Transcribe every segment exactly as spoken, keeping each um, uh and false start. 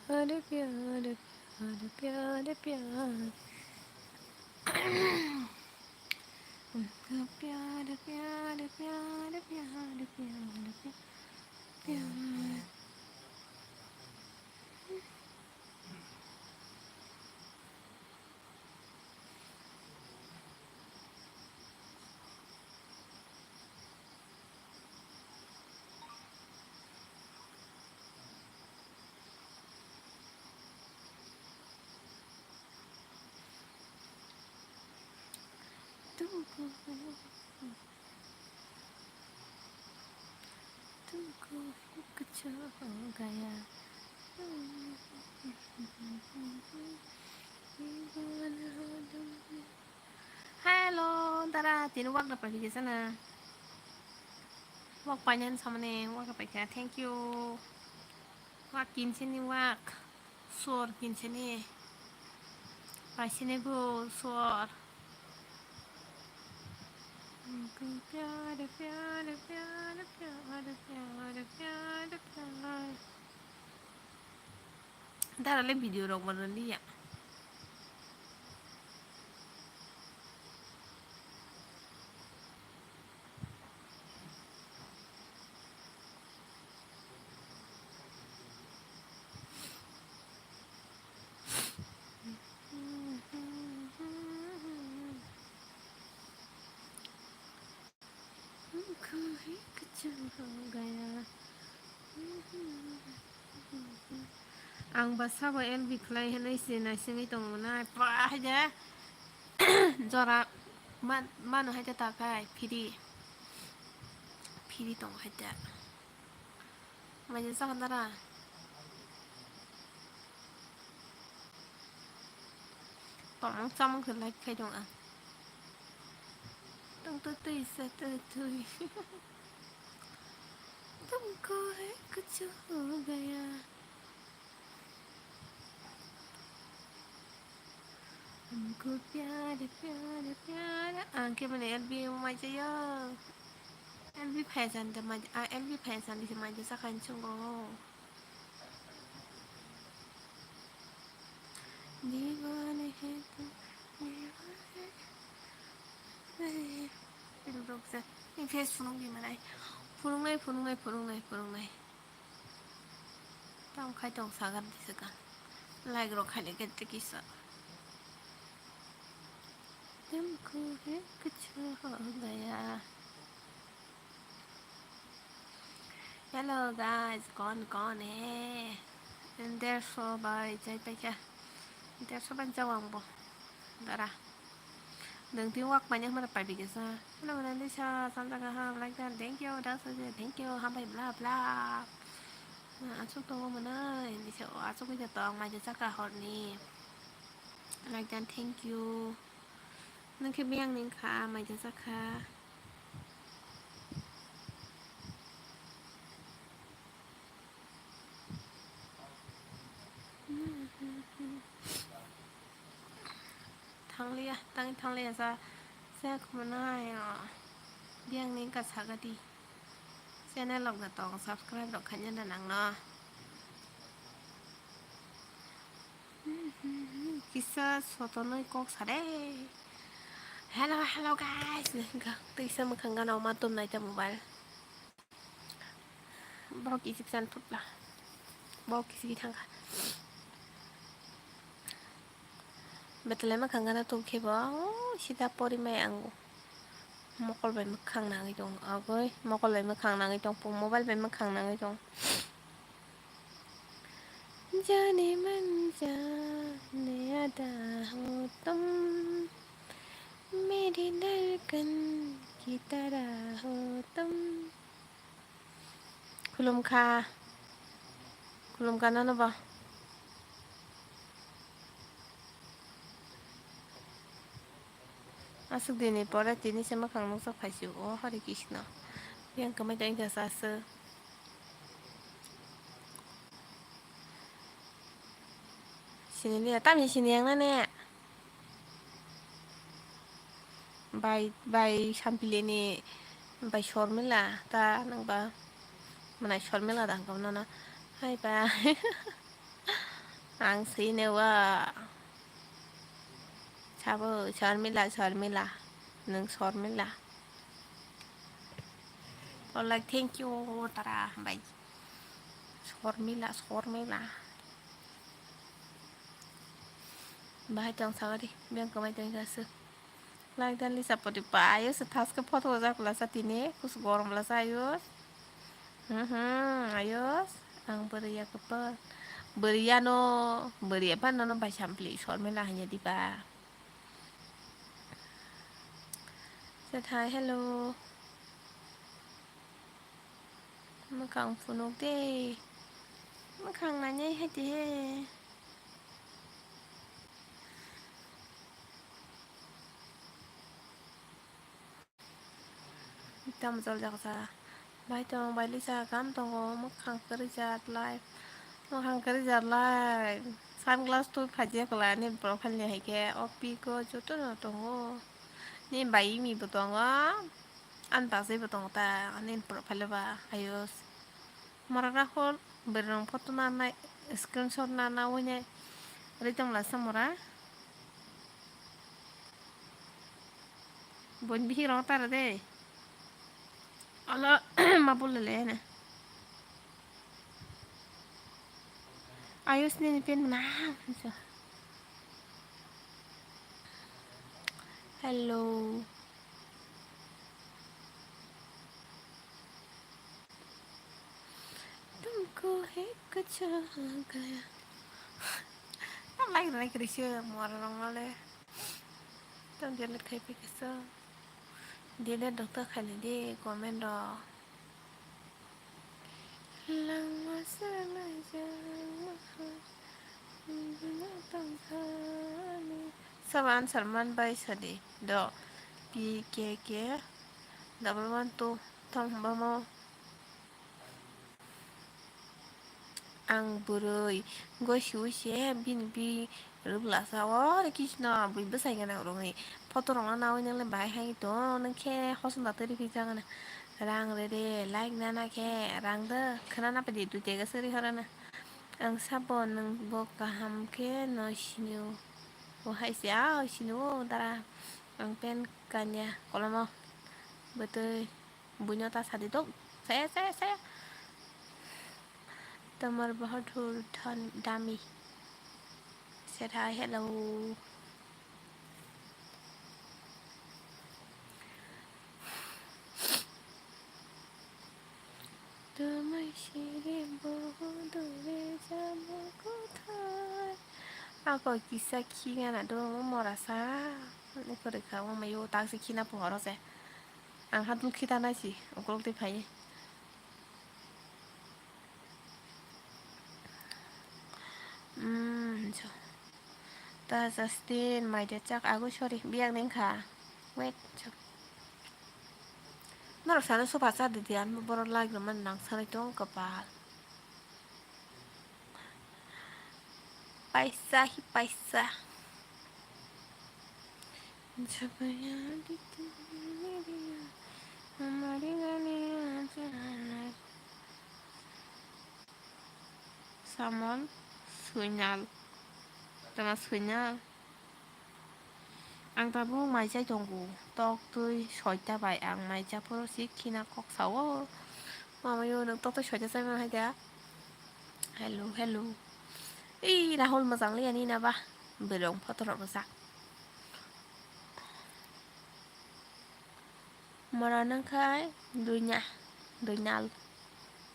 प्यार, प्यार, प्यार, प्यार, प्यार। उनको प्यार, प्यार, प्यार, प्यार, प्यार, प्यार, प्यार। तुमको, तुमको कुछ हो गया। Hello, dara, tini wak da paikha sana. Wak painani samani wak da paikha. Thank you. Wak kinsini wak. Sor kinsini. Paisini bo sor. प्यार, प्यार, प्यार, प्यार, प्यार, प्यार, प्यार। Dara le video rok mano liya. Ang ba sabo L B khlai hinwi se naisingwi tongo na, pa hai de jora man, mano hai de ta khai phiri, phiri tongo hai de. Maija chakha dara. Tongmung chamung khe like khai tong ang. Tong to twi sa to twi. तुमको है कुछ हो गया। हमको प्यार, प्यार, प्यार। Ang khe mane L B mai jayo. L B phai jan de mai, ah, L B phai jan de mai de sakhan chungo. Diwane hai tu, diwane hai. Rok ja. Ni face phunuk di manai. Phunuknai, phunuknai, phunuknai, phunuknai. Tamo khai tong sagar di saka. Like rok khai le kete kisa. तुमको है कुछ हो गया। Hello guys, kon kon hai? Dersho bai chai paikha. Dersho bai chawang bo. Dara. Nung tin wak manya mana pai bigasa. Hello, nandisa, samjak kaham, like dan, thank you, das, thank you, hambai, bla bla. Asuk tongo mwnai, nisa, asuk bisa tong, maija chakha horni. Like dan, thank you. Nung khe biyang ning kha, maija chakha. Thangliya, tang thangliya sa, sa khumnai, o. Biyang ni ka sagadi. Channel rok da tong, subscribe rok khaina da nang no. Kisa sotonoi kok sare. Hello, hello guys. Tisa mwkhang gana oma tum nai ta mobile. Borok kisik san thupla. Borok kisik thangkha. Betlai mwkhang gana tubkhe bo, o, sida porimai ang mokol bai mwkhang nangwi tongo. Agoi, mokol bai mwkhang nangwi tong, mobile bai mwkhang nangwi tong. जाने मन जाने आधा हो तुम, मेरी धड़कन की तरह हो तुम। Khulumkha. Khulumkha nono bo. Aswk dini pore tini se mwkhang nukjak phaisio, o Hare Krishna. Yang kwmai tong wngkha saswk. Sini liya, tamni sini yang nani. Bai, bai Sampilini, bai Sormila, ta nangba, manai Sormila dang kau nana. Hai bai. Ang sini wa. Sabo, Sharmila, Sharmila. Nung Sharmila. Oh, like, thank you, tara, bye. Sharmila, Sharmila. Bahai tong sawa di, biang kamai tong kasu. Like dan Lisa podi pa, ayo se thaske photo ojak lasa tini, kus gorom lasa ayo. Hmm, hmm, ayo, ang beriya kepel. Beriya no, beriya pa no, no bai sampli, Sharmila hanya di ba. Sethai, hello. Mwkhang phunuk de. Mwkhang nainai hai de he. Tam jol jak sa. Bai tong, bai Lisa, kam tongo, mwkhang kwrwi jat lai. Mwkhang kwrwi jat lai. Sunglass twi phaji ya kwlai, ani profile ni hai khe, o pic o joto no tongo. Ni bai imi bo tongo. Ani bagwi bo tongo ta, ani profile o ba, ayos. Mora Rahul, bwrwi rong photo nanai, screenshot nana uinai. Ri tong la sa mora. Bon bihi rong tara de. Alo, ma bole le na. Ayos ni pen na. Hello. Tumko hai kuch ho gaya. Tam like rwnai kwrwi se mora rong no le. Tam delete khai pai khe so. Delete rok ta khai lai di comment rok. Langma swrwnglaijak. Sabo answer man bai sadi do. P K K double one two. Tong hwnba mo. Ang bwrwi goi siwi se bini bi rwglasa o kisno bwi bwsai gana rwngwi photo rwngna nawi nang le bahai hai tong nang khe hosong da twi rw phi jagana rang re de like nana khe rang de khwnana padi dui tega sari horana ang sabo nang bo kaham khe no sini o hai se a sini o dara ang pen kanya kolomo bwtwi. Buino ta sadi tok. Saya, saya, saya. Tamar bahadur dhan dami. Sethai hello. Tamai siri bahudure jamo kothai. Ako kisa khigana do morasa. Ni korikha o mayo taksi khina pohoro se. Ang ha dul khita naisi, ukulok twi phai. Mm, so. Ta Justin, mai de chak agu, sorry, biyak ning kha. Wait, so. Norok sana sofa cha di diyan, borok like rwmani nang sanai tong kapal. Paisa hi paisa. Samol, Suinal. Tama Suinal. Ang tabuk mai chai tongo. Tok twi soita bai ang mai cha phuru si khina kok sao. Mamayo nwng tok twi soita chai mano hai da. Hello, hello. Ei Rahul mwchang liya ni na ba. Bwrwi rok photo rok rijak. Mora nang khai duina, duinal.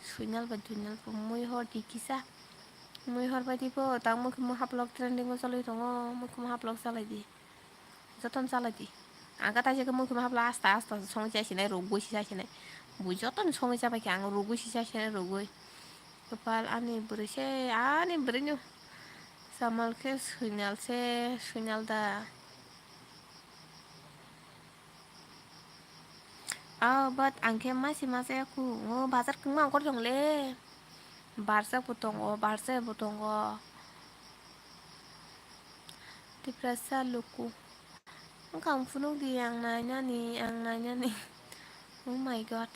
Suinal bai duinal bo mui hor di kisa. Mui hor bai di bo tang mui khumu haplok trending o chalai tongo. Mui khumu haplok chalai di. Jotono chalai di. Ang khe taisa khe mui khumu haplok asta asta songwi chai sinai rugwi si chai sinai. Bo jotono songwi chabai khe ang rugwi si chai sinai rugwi. Kopal ani bwrwi se ani bwrwino. Samal khe Suinal se Suinal da. Ah, but ang khe masi masa ya khu. O bazar kwbangma ongkhor tong le. Barsa bo tongo, barsa bo tongo. Tiprasa luku. Wngkha ang phunuk di, ang nainani, ang nainani. Oh my God.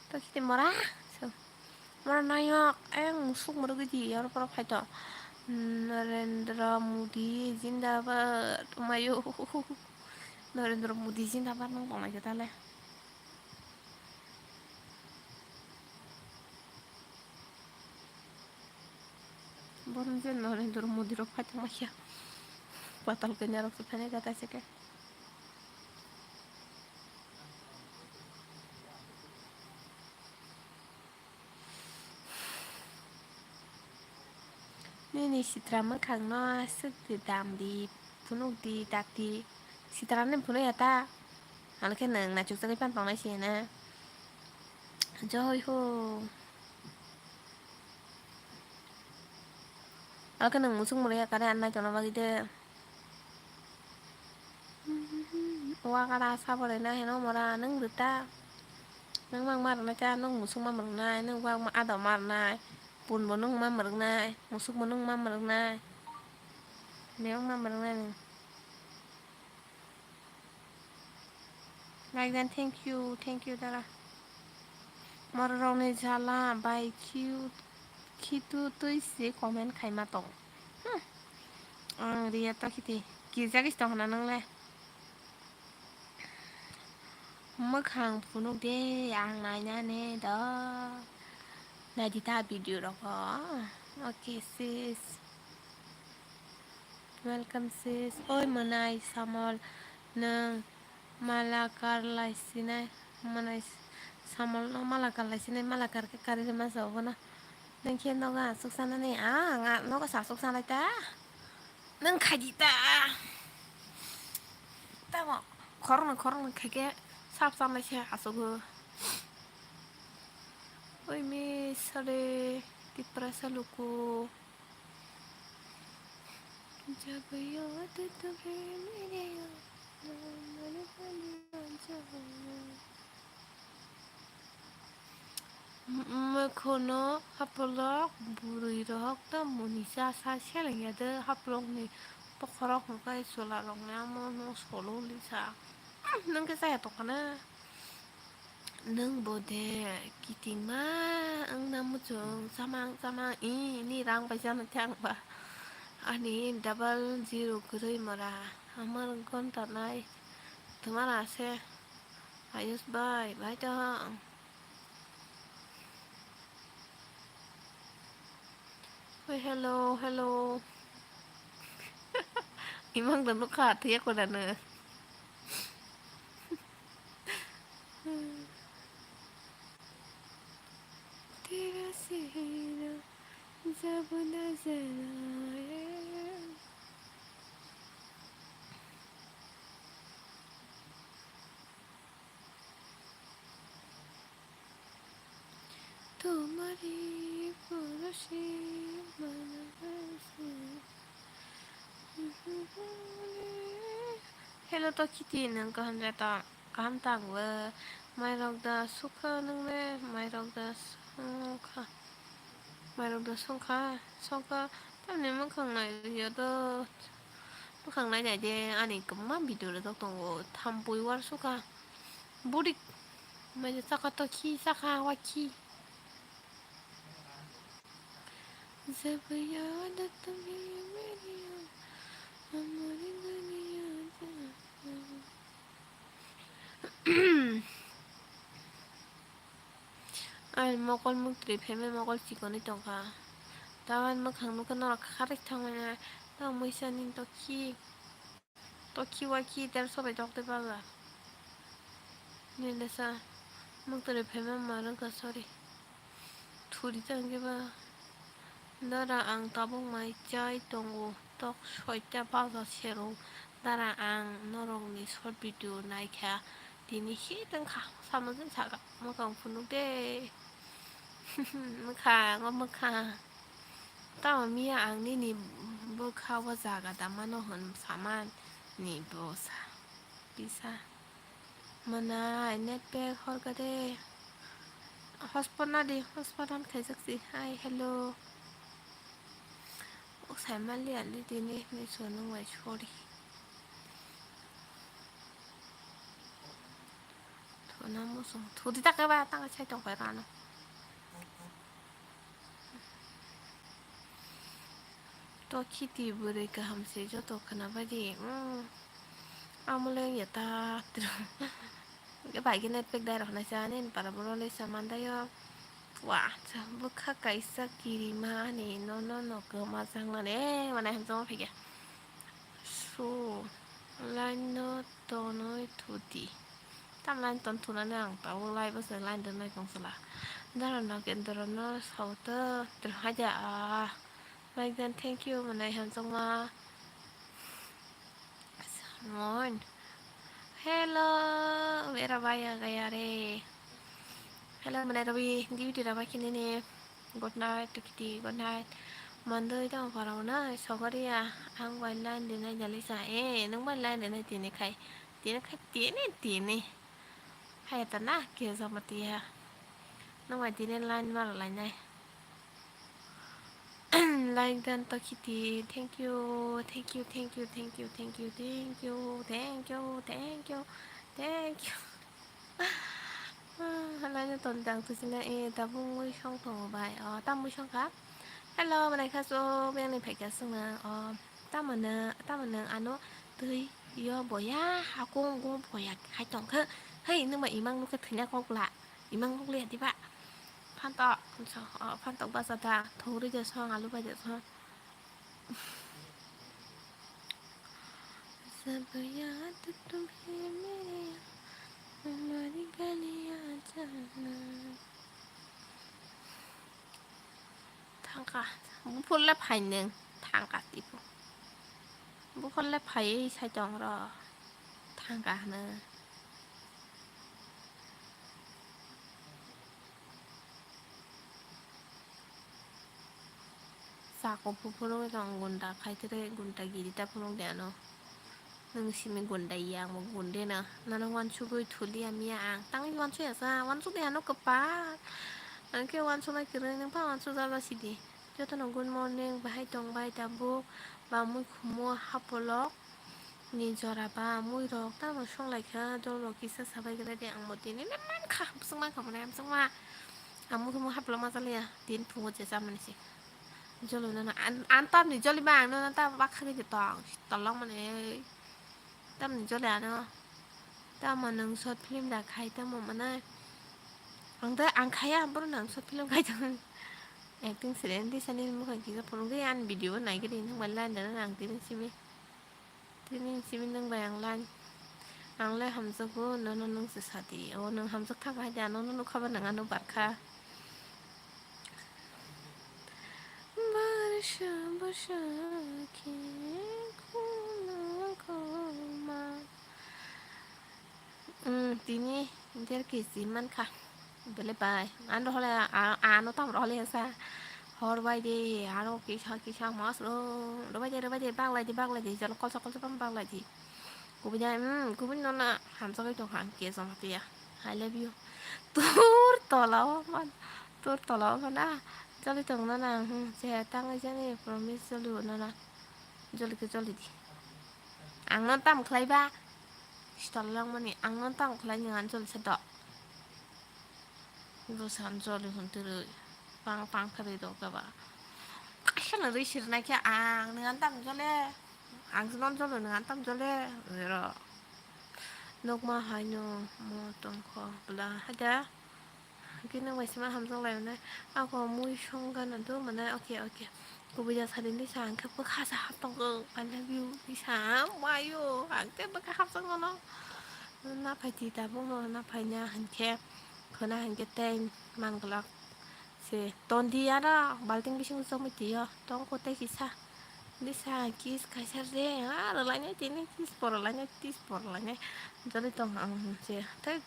To khiti mora. So. Mora nayok. Ang suk moro gidi, aro poro khai to. Narendra Modi zindabad, mayo. Narendra Modi zindabad nang tongnai khe tale. Borom je Narendra Modi rok phai tongma khe. Patal kanya rok se phai nai khe taise khe. Nini sitra mwkhangno swk di, dam di, phunuk di, dak di. Sitra ni phunuk ya ta? Ano khe nwng naichuk chagwi pan tongnai se na. Joi ho. Ano khe nwng musuk mwrwk ya kare, ano nai tongna bagwi de. Wakara sabo rwna hino mora nwng rwta. Nwng mang ma rwnai ta, nwng musuk ma rwnai, nwng wak ma adau ma rwnai, pun bo nwng ma rwnai, musuk bo nwng ma rwnai. Bebak ma rwnai nwng. Like dan, thank you, thank you dara. Moro rokni jala bai khiu khitu twi se comment khaima tong. Hmm. Ang riya to khiti. Kijak is tong hana nang le. Mwkhang phunuk de ang naina ne do. Naidi ta video rok o. Okay sis. Welcome sis. Oi mwnai samol nwng mala kar lai sinai, mwnai samol no mala kar lai sinai, mala kar khe kari rwma sa obo no. Nwng khe nogo aswk sanani, a ang nogo sa aswk sanai ta. Nwng khaidi ta. Tamo khoroknwi khoroknwi khaikhe sap sanai se aswk o. Oi mi sare Tiprasa luku. Mokhono hapolok bwrwi rok ta muni cha cha seleng ya de, hapolok ni bokhorok hwnkhe chwla rok ni amo no solo lisa. Nwng khe chaya tongkha na. Nwng bo de kitingma wngna muchung chamang chamang ini rang bai chana thang ba ani double zero kwrwi mora amar gonta nai twmara se ayush bai bai tong. Oi hello hello. Imang da nukha thiya ko da na. तेरा चेहरा जब नजर आए। Tumari purushe manase. Hello to khiti nwng kaham jato, kaham tangbo. Mairok da sukha nwngle, mairok da songkha, mairok da songkha, songkha. Tamni mwkhang nai ya do, mwkhang nai nai de ani kwbangma video rwjak tongo, thampui uansukha. Burik, mai chakha to khi, chakha wa khi. जब याद तुम्हें मेरी आए, हमारी दुनिया जहाँ Ai mokol muktwi phaima mokol chikonwi tongkha. Tawan mwkhang nukha norok kharwi thangmani. Tamo muisani tokhi. Tokhi wakhi derso bai tokte baja. Nini sa muktwi phaima ma rwngkha sorry. Thuri tangkhe ba. Dara ang tabuk mai chai tongo. Tok soita baja sero. Dara ang norokni short video naikha. Tini hit wngkha. Samajwng saka. Mwkhang phunuk de. Mwkhang o mwkhang. Tamo miya ang nini bwkha o jaga da mano hwn saman ni bwsa. Bisa. Mwnai net pack horkha de. Hotspot nadi, hotspot on khaijak si. Hi, hello. O sai mali ali dini ni sonung wai sori. Thuna musung. Thudi tak ba tang sai tong pai rano. To khiti bwrwi kaham se joto khwnabaidi. Mm. Amole ya ta tro. Bai gene pek dai rok naisa ani para boro le saman dayo. Wa, bwkha kaisa kirima ani no no no kwma jang nani. Eh, mana hem jong phege. So, line no tonoi thuti. Tam line ton thunani ang tabo live o se line rwnai tong sala. Dara no kendro no sauto tro haja a. Like then thank you manai hamjakma. Mon. Hello, wera baya gaya re. Hello, manai rabi, duty raba kini ni. Good night, tukiti, good night. Mandoi dong parau na, sogari ya. Ang bai line dinai jalisa. Eh, nung bai line dinai tini khai. Tini khai, tini, tini. Hai ta na, khe jama tiya. Nung bai tini line mar lainai. Like dan to khiti. Thank you, thank you, thank you, thank you, thank you, thank you, thank you, thank you, thank you. Ah, line ton dang tu sina e tabung mui song tongo bai. Oh, tam mui song kha. Hello, manai kha so, beng ni phaikha sungna. Oh, tamana, tamana ano twi yo boya hakung gung boya khai tong kha. Hei, nung ma imang nukha thwina kok la. Imang nukliya diba? Phantok, so, oh, phantok basa da, thogri de song, alu bai de song. Jab yaad tumhe mere hamari galiyan jana. Thangka, buphor le phaineng, thangka tipo. Buphor le phaiwi sai tong ro, thangka hwnwi. Sako buphuru tong gunda khai tere gunda giri ta phuru de ano. Nung simi gundai ya, ang bo gundeno. Nono wansugwi thulia miya ang. Tangwi wansuya sa, wansuk de ano kwpal. Ang khe wansuknai kwrwi, nung pha wansuk jala sidi. Jotono good morning, bahai tong bai tabuk. Ba mui khumo hapolok ni jora ba mui rok tamo song lai kha, dol rok kisa sabai gra de, ang bo tini le man kha, hamsung man kha, mane hamsung ma. Ang mui khumo hapolok ma jaliya, tin phungo je chamani se. Jolo nana an, an tamni joli ba ang nana ta bakha khe tong, tolong mane. Tamni jole ano. Tamo nwng short film da khai tamo mwnai. Ang da ang khaya, ang bono nang short film khai tong. Acting seren di sani mukha kisa phunugwi ani video nai gidi nang bai line dana nang tini simi. Tini simi nang bai ang line. Ang le hamjago nono nung se sadi. O nung hamjak thang hai da nono nukha ba nang ano barkha. Barsa barsa khe khuna koma. Hmm, tini der kg mankha. Bele bai. Ano hole a-, ano tam hole sa. Hor bai de, ano kisa kisa mas ro. Ro bai de, ro bai de, baglai de, baglai de. Jalo kolsa kolsa pam baglai de. Kubui jai, hmm, kubui no na hamjagwi tongkha ang khe joma tiya. I love you. Tur tola o man, tur tola o man, ah, joli tong nana, hmm, je tangwi jani promise joli o nana, joli khe joli di. Ang no tam khlai ba, stol lang mani, ang no tam khlai nang joli se do. Bwsano joli hwn twrwi pang pang khe rwi rw khe ba. Kaisa no rwi sirnai khe ang nwng ani tam jole. Ang se non jole nwng ani tam jole. Ero. Nokma hai no mo tong kho bwla hai da. Khe nwng bai sima hamjak lai mwnai. Ako mui song gana do mwnai. Okay, okay. Kubui ja sadi ni sa ang khe bwkha sa hap tongo. I love you ni sa. Wayo. Ang khe bwkha hapjak mano. Na phai ti tabuk no na phai na hwn khe. Khwna hwn khe tei man glak se ton di aro balting bising chomwi twi o tong ko tei kisa disa kiss kaisa re a rwlainai tini kiss porlainai kiss porlainai joli tong ang se tei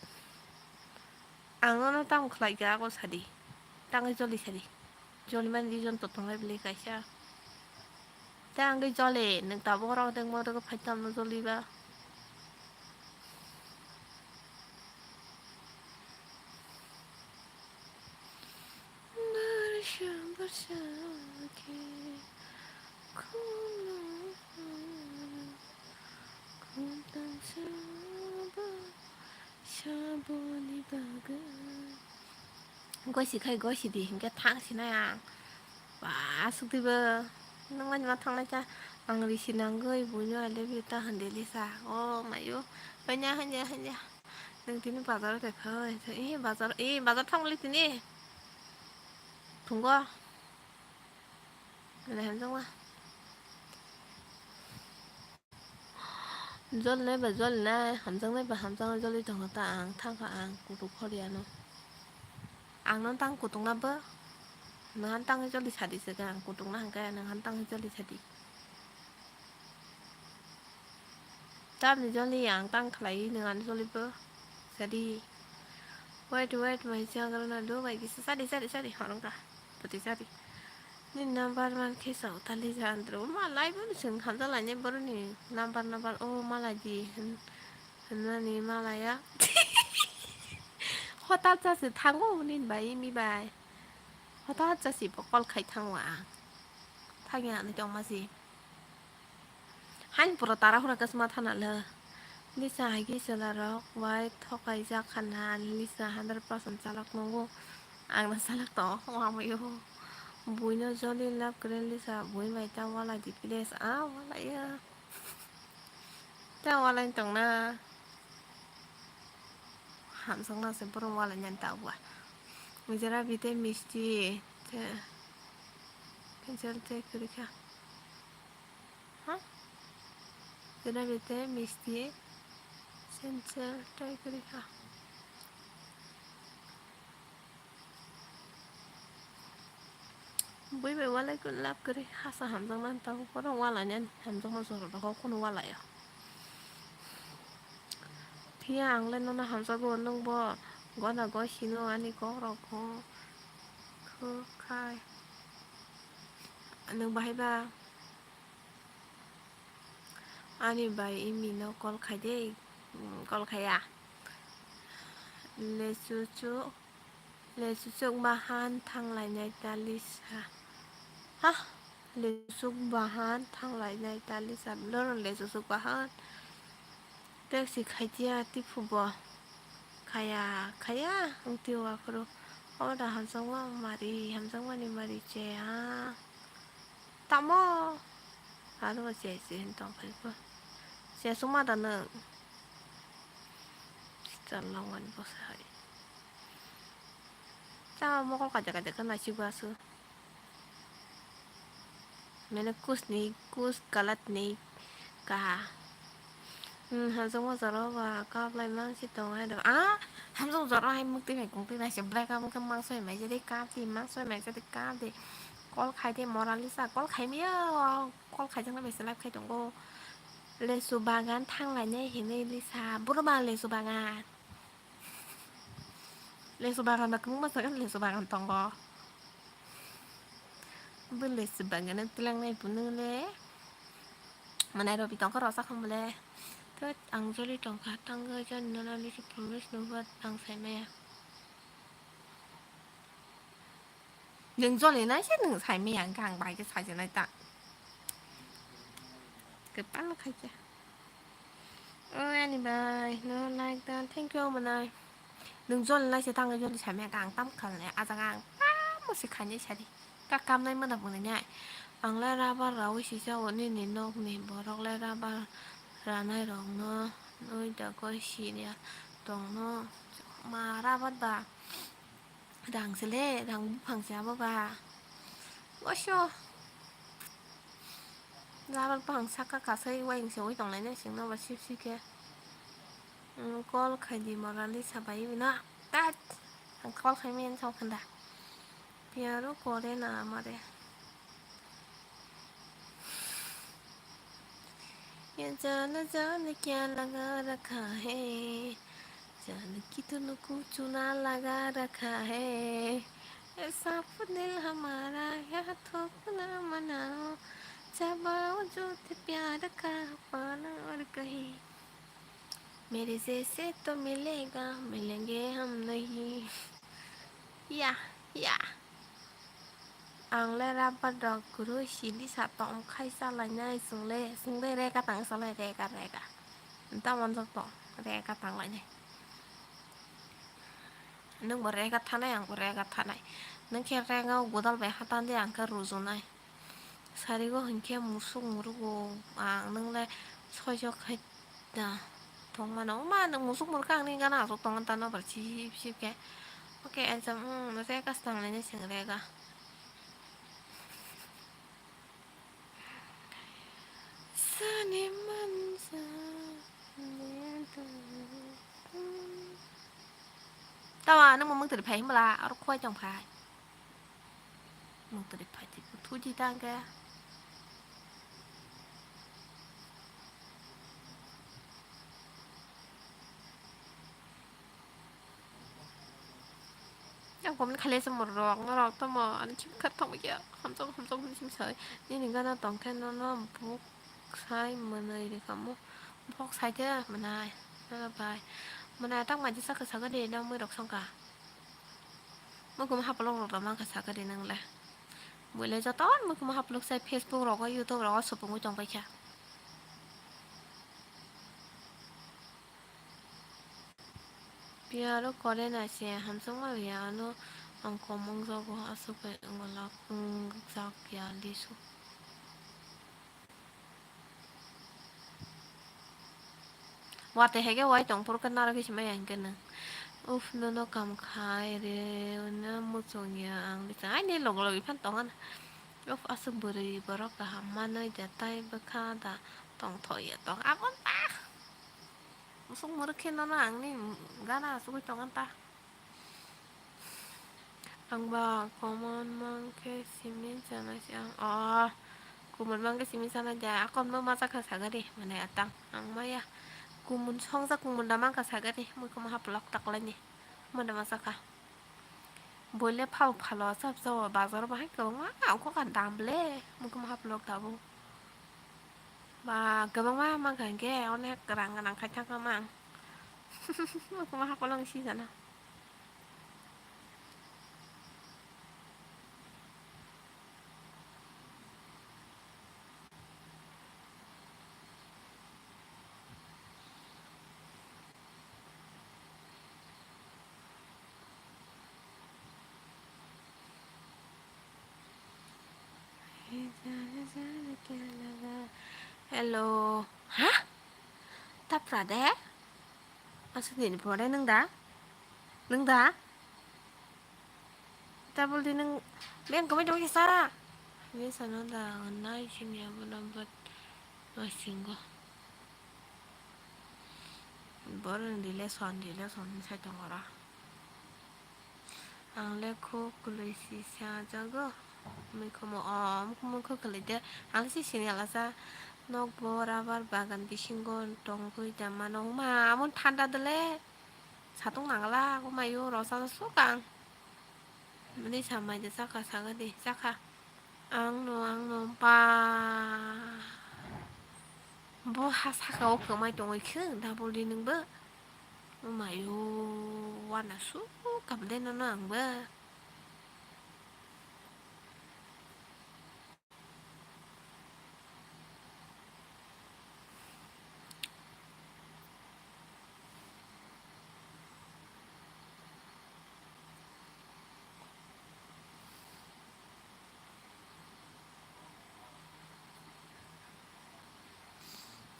ang nono tamo khlai kha ako sadi tangwi joli sadi joli mani region to tonglai bwlai kaisa. Tei ang khe jole, nwng tabuk oro tei mo rwgwi phai tamo joli ba. Barsa barsa khe khulum khulum sabo saboni bagwi. Gosi khai gosi di hinkhe thang sinai ang. Ba aswk twibo. Nang mani ma thanglai ta, ang risi nangwi buino I love you ta hande Lisa. O mayo, hanya, hanya, hanya. Nang tini bazar te phai, eh, bazar, eh, bazar thangli tini. Thungo. Lehem jongma. Jol nai ba jol nai, hamjak nai ba hamjak nai, joli tongo ta ang, thangkha ang kutuk khoriano. Ang no tang kutuk na bo, nang han tang joli sadi se ang kutuk na hangkhe nang han tang joli sadi. Tamni joli ang tang khlai nang han joli bo sadi. Wait, wait, my children, do by this, sadi, sadi, sadi, horongka, poti sadi. Ni number man khe sao tali ja andro. Ma lai bo chwng hamjak lainai boroni number number o malai di hin-, hinmani malaya. Hotat jasi thango nini bai imi bai. Hotat jasi bo call khai thango ang. Thangya ni tongma si. Hain pura tara hura kasma thana le. Lisa hai khe chwla rok bai thokai jak khana Lisa hundred percent chalak nungo. Ang no chalak tongo wamayo. Buino joli love kwrwi Lisa bui bai ta walai di please. A walai ya. Ta walai tong na. Hamsok na se borok walai nani ta bua. Jera bite misti. Te. Cancel te kwrwi kha. Ha? Jera bete misti sensor try kwrwi kha. Bui bai walai kun lap kwrwi hasa hamjakma tabo borok walai nani hamjakma jora rok kunu walai o. Phiya ang le nono hamjago nwng bo gona goi sino ani kok rok kho khai nwng bahai ba. Ani bai imi no call khai de, mm, call khaiya. Lechuchuk, lechuchuk bahan thanglainai ta Lisa. Ha, lechuchuk bahan thanglainai ta Lisa. Loro lechuchuk bahan. Taxi khaitia tiphubo. Khaya, khaya, wngtio aphuru. Oda hamjakma mari, hamjakmani mari che, ha. Tamo. Aro che, che, hin tong phai ko. Che suma da nwng. Sister longani bwsa hai. Tamo mokol kaja kaja khe naisik basu. Mene kus ni, kus galat ni kaha. Hmm, hamjakma jora ba kap lai mang si tong hai do. Ah, hamjakma jora hai mukti bai kungti bai se break up wngkhe mang soi mai jadi kap di, mang soi mai jadi kap di. Call khai di Moralisa, call khai miya, call khai jangna bai se live khai tongo. Lesu bagan thang lai nai hinwi Lisa, buro ba lesu bagan. Lesu bagan ba kwbangma jaga lesu bagan tongo. Bo lesu bagan twlang nai phunuk le. Manai rw bi tongkha rw sa kham le. Thot ang joli tongkha tangwi jani nono lesu promise nungba ang sai maya. Nwng joli nai se nwng sai maya hwnkhe ang bai khe sai se nai ta. Kwpal khai khe. O ani bai, no like dan, thank you manai. Nwng joli lai se tangwi joli samya ka ang tam khalnai, a jaga ang tamo se khainai sadi. Ka kamnai mano bwnai nai. Ang lai rubber rawi sijao nini nokni borok lai rubber ranai rokno, noi da goi siniya tongno. Ma rubber ba. Rang se le, rang buphang se abo ba. Oso. Rubber buphang saka kasai uaing se ui tong lai nai sing no ba sip sip khe. Hmm, call khai di Moralisa bai bino. Tat. Ang call khai men chong khanda. Pyaro kore na amare. ये जान जान क्या लगा रखा है, जान की तुमको चूना लगा रखा है, ऐसा दिल हमारा यहाँ थोपना मनाओ, जब बावजूद प्यार का पाना और कहीं, मेरे जैसे तो मिलेगा, मिलेंगे हम नहीं। या, या। Ang le rubber rok kwrwi sili sa tong khai chalai nai chwng le, chwng le rega tang chalai rega rega. Nta manjak tong rega tang lai nai. Nwng bo rega thanai, ang bo rega thanai. Nwng khe rega o godal bai hatan di, ang khe rujunai. sarigo hinkhe musuk murugo ang, nwng le soijak hai da tong mano. Ma nwng musuk murukha, ang ni gana aswk tong ta nobar sip sip khe. Oke, ensam, um, rega stang le ne sing rega. Sani mansa. Tawa nwng mung tiri phai himbala, aro khwai tong phai. Mung tiri phai tiri thuji tangkhe. Yang komni khale se morok, norok tamo ani chim khat tongma ya, hamjak hamjak hwn chim sai. Nini gana tongkhe nono buk sai mwnwi rikamo. Bok sai de mwnai, nono bai. Mwnai tak maji sakha sakha de, nang mui rok songkha. Mukum hapolok rok da mangkha sakha de nang le. Bui le joto mukum hapolok sai Facebook rogo, YouTube rogo supungwi tongpaikha. Piya aro kore na se hamjakma ya ano ang komong jago aswk bai wngwlak wngjak ya lisu. Watwi hai khe wai tong phuru khe naro khe simaya hinkhe nwng. Uf, nono kam khai rw no muchung ya ang bichang aini log logwi phan tong ano. Uf, aswk bwrwi borok kaham manwi da tai bwkha da tongthok ya tong aboni ta. Musuk muruk khe nono ang ni gana asugwi tong ta. Ang ba common mang khe simi chana si ang. Oh, common mang khe simi chana ja. Akon ma macha kha saga de. Mane atang ang maya. Common songja common da mang kha saga de. Mui khe maha plok taklai ni. Mane macha kha. Boile phal phalo chap chao bazar bahai kwbangma ongkha dam le mukuma haplok tabuk ba kwbangma mankha hinkhe onek rang gwnang khai thangkha mang mukuma hakolong sijana. Hello. Ha? Tapra de? Aswk nini phone nwng da? Nwng da? Double di nwng beng kwmai tongwi khe sa. Ni sana da nai sini abo number masingo. Boro ni relation, relation sai tongora. Ang le khuk kwlwi si sa jago. Mui khumo o, mui khuk kwlwi de. Ang si sini alasa. Nokbo rubber bagan bisingo tongwi da mano. Ma, amon thanda dele. Satung nangla, kumayo, rosa suk ang. Mani samai de chakha, saga de, chakha. Ang no, ang no, ba. Bo ha saka o kwmai tongwi khe, double di nwngbo. Kumayo, wana suk kam de nono ang bo.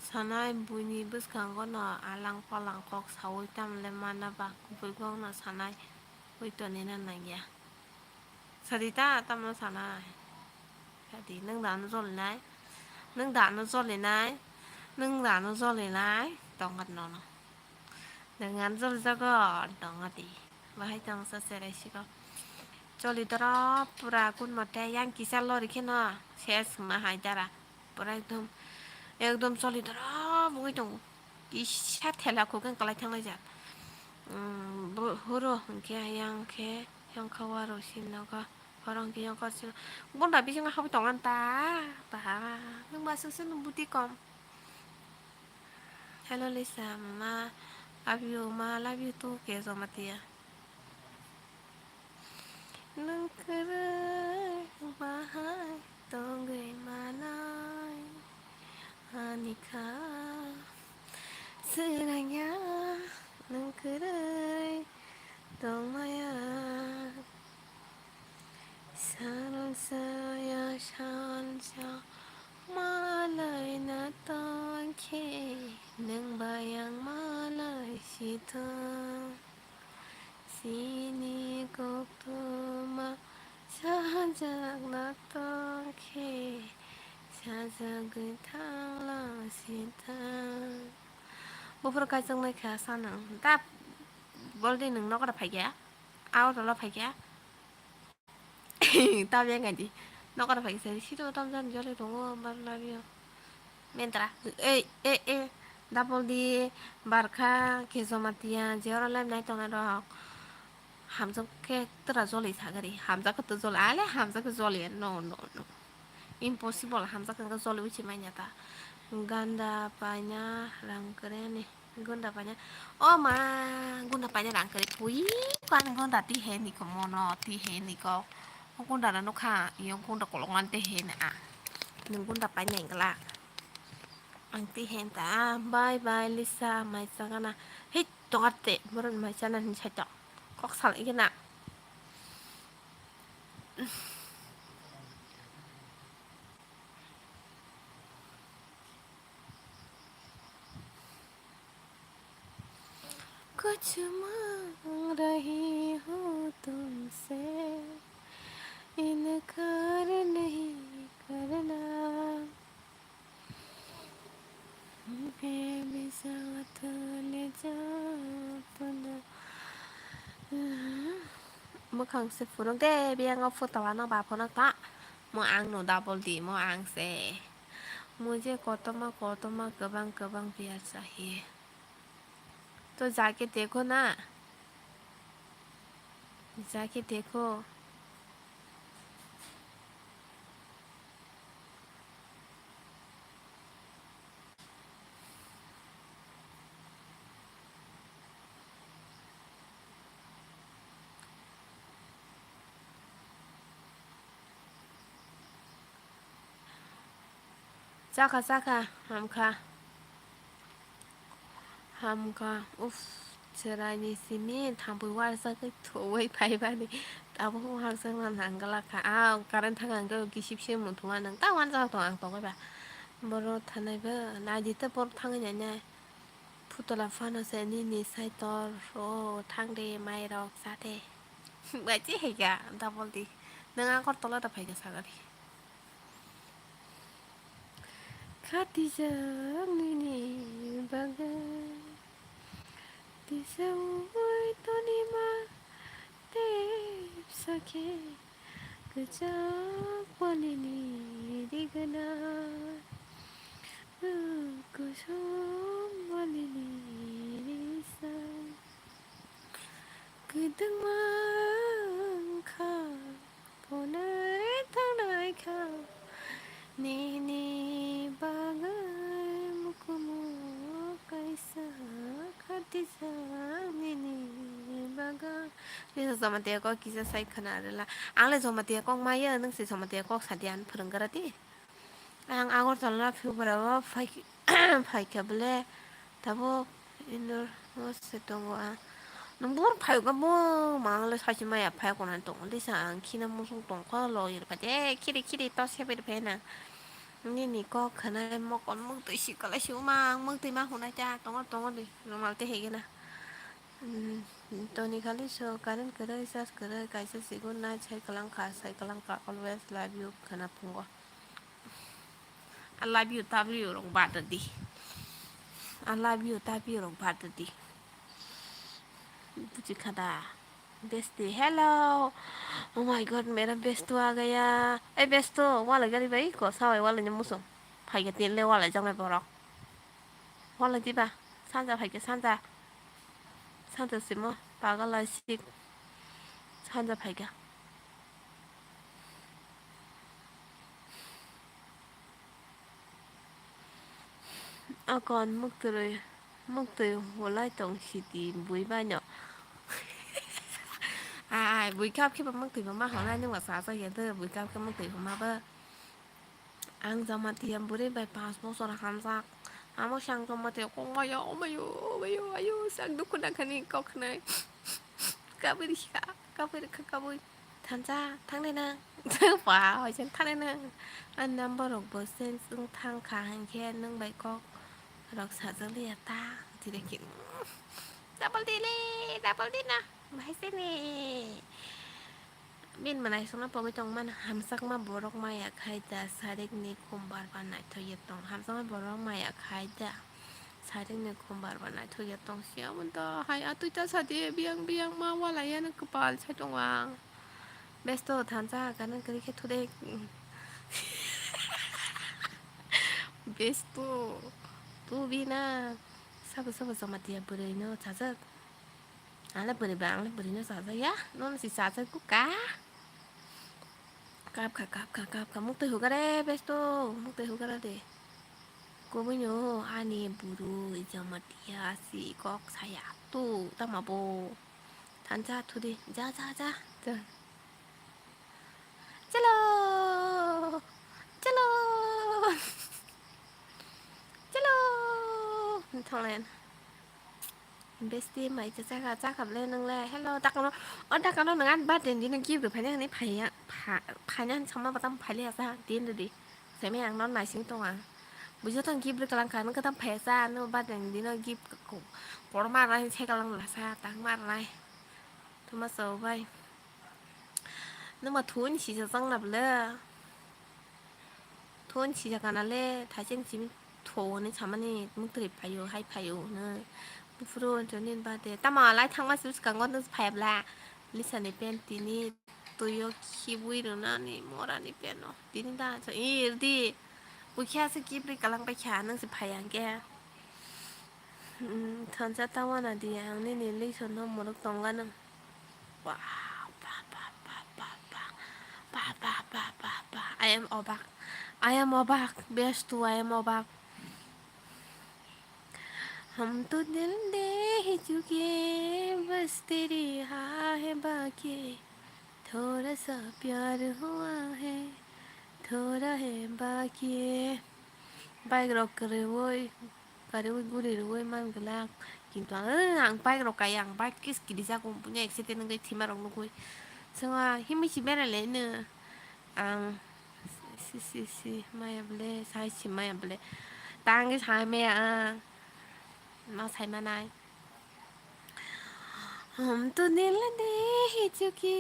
Sanai buini bwskango no alang palang kok saui tamle mana ba kubui kok no sanai ui tonina nangya. Sadi ta tamo sanai. Sadi nwng da ano jolinai. Nwng da ano jolinai. Nwng da ano jolinai. Tongkha nono. Nwng ano jolijago tongkha di. Bahai tongsa serai siko. Choli doro pura kun mote yang kisa lori kheno ses ma hai dara. Pura ekdom ekdom choli doro wngwi tongo. Kisa thela khukhe kwlai thanglaijak. Huro hwnkhe yang khe yang kha waro sin nogo. Horo hwnkhe yang kha sin bonda bisingo habwi tongo ta. Ba nwng ba swk swk nwng buti kom. Hello Lisa, ma love you, ma love you too, ke Jamatia. Nwng kwrwi bahai tongwi manai ani kha swrangya nwng kwrwi tongmaya. Sarong saya san Sa malai na tong khe, nwng bai ang malai si thung. Chini koktwma sajak na tong khe, sajagwi thang la si thang. Buphuru kaichang nai kha sa nwng. Da Boldi nwng nokra phai kha? Agartala phai kha? Tabya ngaidi. Nokara phai kisa siro tamjani jolai tongo, bar labio. Mentra. Ei, ei, ei. Da Boldi, Barkha, Khe Jamatia, je oro live nai tongnai rok. Hamjak khe tora jolai sagari. Hamjak khe to jolai. Ale hamjak khe jolai. No, no, no. Impossible. Hamjak khe jolai uchi manya ta. Ganda paina rang kre ni. Gunda paina. O ma, gunda paina rang kari pui. Kan gunda ti he ni ko mono, ti he ni ko. O gunda na nukha, iyo gunda kolong lan te he na a. Nung gunda paina ingla. Ang ti he ta. Bye bye Lisa, mai chagana. Hei, tokar te, boron mai chana ni sai to. Kok sal igena. कुछ मांग रही हूँ तुमसे, इनकार नहीं करना। Baby, साथ ले जा अपना। Mwkhang se phunuk de, biyang o photo ano ba phunuk ta. Mo ang no double di, mo ang se. Mujhe kotorma kotorma kwbang kwbang piyar chahiye. To jaake dekho na. Jaake dekho. Chakha, chakha, hamkha. Hamkha, uff, chwraini simi thampui uarsagwi thuwi phaibani. Tabuk uarsakna nangwlakha. Ah, current thang hwnkhe kisip se muthungma nwng ta uansuk tong ang tongwi ba. Borok thanai bo naidi tei borok thangwi nainai. Phutula phano se nini saitor o thangde mairok chade. Bai che hai kha double di. Nwng Agartala da phai kha sagari. Khatijak nini bagwi tisa ui tonima tepsa khe kwchak panini rigwna kusom manini risa kwdwngma wngkha. Ponari thangnai kha nini bagwi mukumu kaisa khatijak nini bagwi. Lisa Jamatia kok kisa sai khwna rwla. Ang le Jamatia kok maya, nwng se Jamatia kok sadi ang phwrwng gra di. Ang Agartala Tripura o phai, phaikha bole, tabuk inor o se tongo ang. Nwng bor phaigo bo, mang le sachi maya phai kona tongo disa, ang khina musung tongkha lo ir phaide, khiri khiri to sepai phai na. Nini kok khwnai mokol mwktwi si kwlai si uma, ang mwktwi ma hunai ta tongo tongo di, normal te hege na. Hmm, toni khali so current kwrwi, charge kwrwi, kaisa sigun nai sai kwlangkha, sai kwlangkha, always love you khwna phungo. I love you, W rok bad di. I love you, W rok bad di. Buji kha da. Besti, hello. Oh my God, mera bestu aa gaya. Ei bestu, wala gari bai ko sawai wala ni musung. Phai ga tin le wala jang borok. Wala di ba. Sanja phai ga sanja. Sanja simo. Pagal ai sik. Sanja phai ga. Akon muktwi, muktwi hulai tong siti bui baino. Ai, bui kap khe ba muktwi bo ma hulai nung ba sa sa ya de, bui kap khe muktwi bo ma ba. Ang Jamatia bwrwi bai panch bosor hamjak. Amo se ang Jamatia kok maya, omayo, omayo, ayo, sak dukhu nakhani kok khnai. Kabui rikha, kabui rikha, kabui. Thansa, thangnai nang. Ba, hoisan thangnai nang. Ani number rok bo change wng thang kha, hinkhe nwng bai kok rok sajak liya ta. Tiri ki, double D le, double D na. Bahai se ni. Bini mwnai songno pogwi tongmani hamjakma borok maya khai da, sarik ni khumbar ba naithok ya tong. Hamjakma borok maya khai da, sarik ni khumbar ba naithok ya tong. Siya mun ta hai atwi ta sadi biyang biyang ma wala ya na kwpal sai tong ang. Besto thansa gana kwrwi khe thude. Besto tu bina sabo sabo jamatia bwrwi no chajak. Ang le bwrwi ba, ang le bwrwi no chajak ya. Nono si chajak ku ka. Kap kha, kap kha, kap kha. Muk twi hugare besto, muk twi hugara de. Kubui no ani bwrwi jamatia si kok saya. Tu tama bo. Thansa thudi, ja, ja, ja. Ja. Chalo! Chalo! Chalo! Thanglen. Besti mai cha cha cha kap le nang le. Hello, dakano. O dakano nang an ba den din gift phai nang ni phai ya. Phai nang sama batam phai le sa din di. Semi ang non naising tonga. Bujo tong gift kalang kha nang katam phai sa no ba den din gift ko. Por mar nai se kalang la sa tang mar nai. Tuma so bai. Numa thun si sa sang na bla. Thon sijak kana le, thaising simi tho hwnwi samani muktrwi phaio, hai phaio hwnwi. Buphuru hwnwi nini birthday. Tamo lai thangma se bwskango nw phaiya bla? Lisa ni pant tini twi o khibwi rwnani mora ni pant o. Tini da sa, i rwdi. Bukhe aswk kibrwi kalang paikha, nwng se phaiya hwnkhe. Hmm, thansa ta wana di, ang nini lei sono mwrwk tongla nang. Ba, ba, ba, ba, ba, ba. Ba, ba, ba, ba, ba. I am obak. I am obak. Best to I am obak. हम तो दिल दे ही चुके, बस तेरी हाँ है बाकी, थोड़ा सा प्यार हुआ है, थोड़ा है बाकी. Bike rok kwrwi, kwrwi guri rwi man glak, kintu ang, ang bike rok kaya, ang bike kis kiri jago, bunya accident wngwi thima rok nugwi. Chwngwa himwi si berai le no ang, si, si, si, maya bole, sai si maya bole. Tangwi sai maya ang, ma sai manai. हम तो दिल दे ही चुके,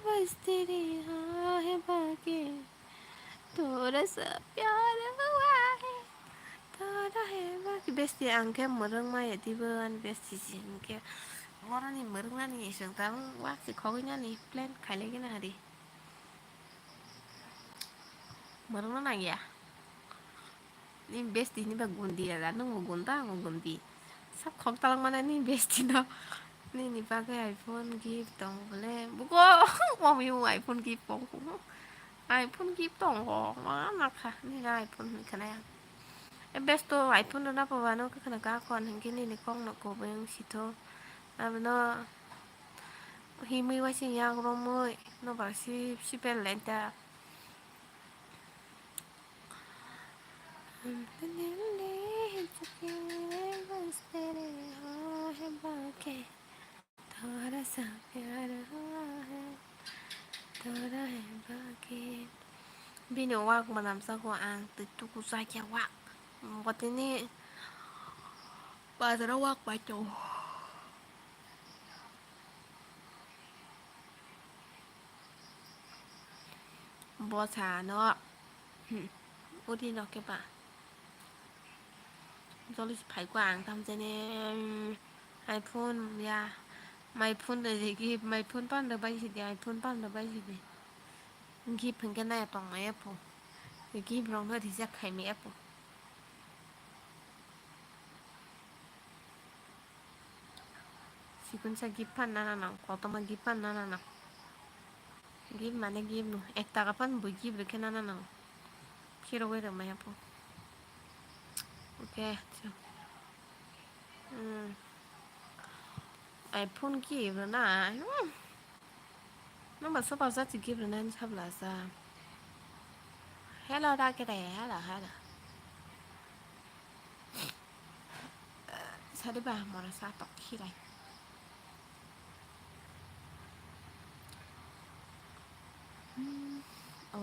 बस तेरी हाँ है बाकी, थोड़ा सा प्यार हुआ है, थोड़ा है बाकी. Besti ang khe mwrwng maya dibo ani besti si hwnkhe. Boroni mwrwng nani iswng ta wak si khogwi nani plan khailai gina hari. Mwrwng no nangya. Ni besti ni ba gundi ya, nung bo gunda, ang bo gundi. Sab khok talang mana ni besti no. Nini bagwi iPhone gift tong bole. Buko, mami mo iPhone gift tong. iPhone gift tong ko, ma na kha. Ni na iPhone ni khana ya. E besto iPhone no na pa ba no ka khana ka khon hingke nini kong no ko beng sito. Abno himwi waising yak romwi no ba si, si pel lenta. हम तो दिल दे चुके, बस तेरे हाँ है बाकी, थोड़ा सा प्यार हुआ है, थोड़ा है बाकी. Bini wak manam sako ang twi tuku chakya wak. Botini bazaro wak bai tongo. Bwsano, hmm, udi no khe ba. Joli se phai kho ang tam jani, hmm, iPhone ya, my phone de gift, my phone pando bai sidi, iPhone pando bai sidi. Gift hwnkhe naya tong maya pho. Gift rok no reject khai maya pho. Sikunsa gift phan nana nang, kotorma gift phan nana nang. Gift mane gift no, ek taka phan bo gift rwkhe nana nang. Phirogwi rwmaya pho. Okay, so. Hmm. iPhone gift rwna. Hmm. Nungba soba jati gift rwnani sabla sa. Hello, da kede, hello, hello. Sadi ba mora sa tok hirai.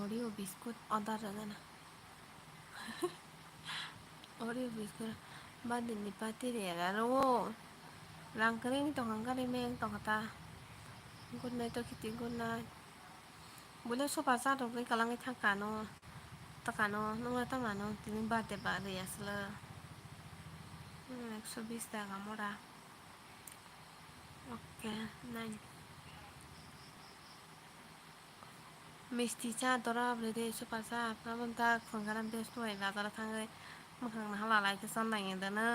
Oreo biscuit order rwgana. Oreo biscuit birthday ni party rwya rw o. Rang kwrwi wng tongkha, gari meng tongkha ta. Good night to khiti, good night. Buino super chat rok ri kwlangwi thangkha ano. Takano nungla tamano tini birthday ba rwya sle. Hmm, ekso bis taka mora. Okay, nine. Misti cha dora bwlwi de super cha, aboni ta khwngkha na best bai bazar o thangwi mwkhang naha lalai khe chondai nang da na.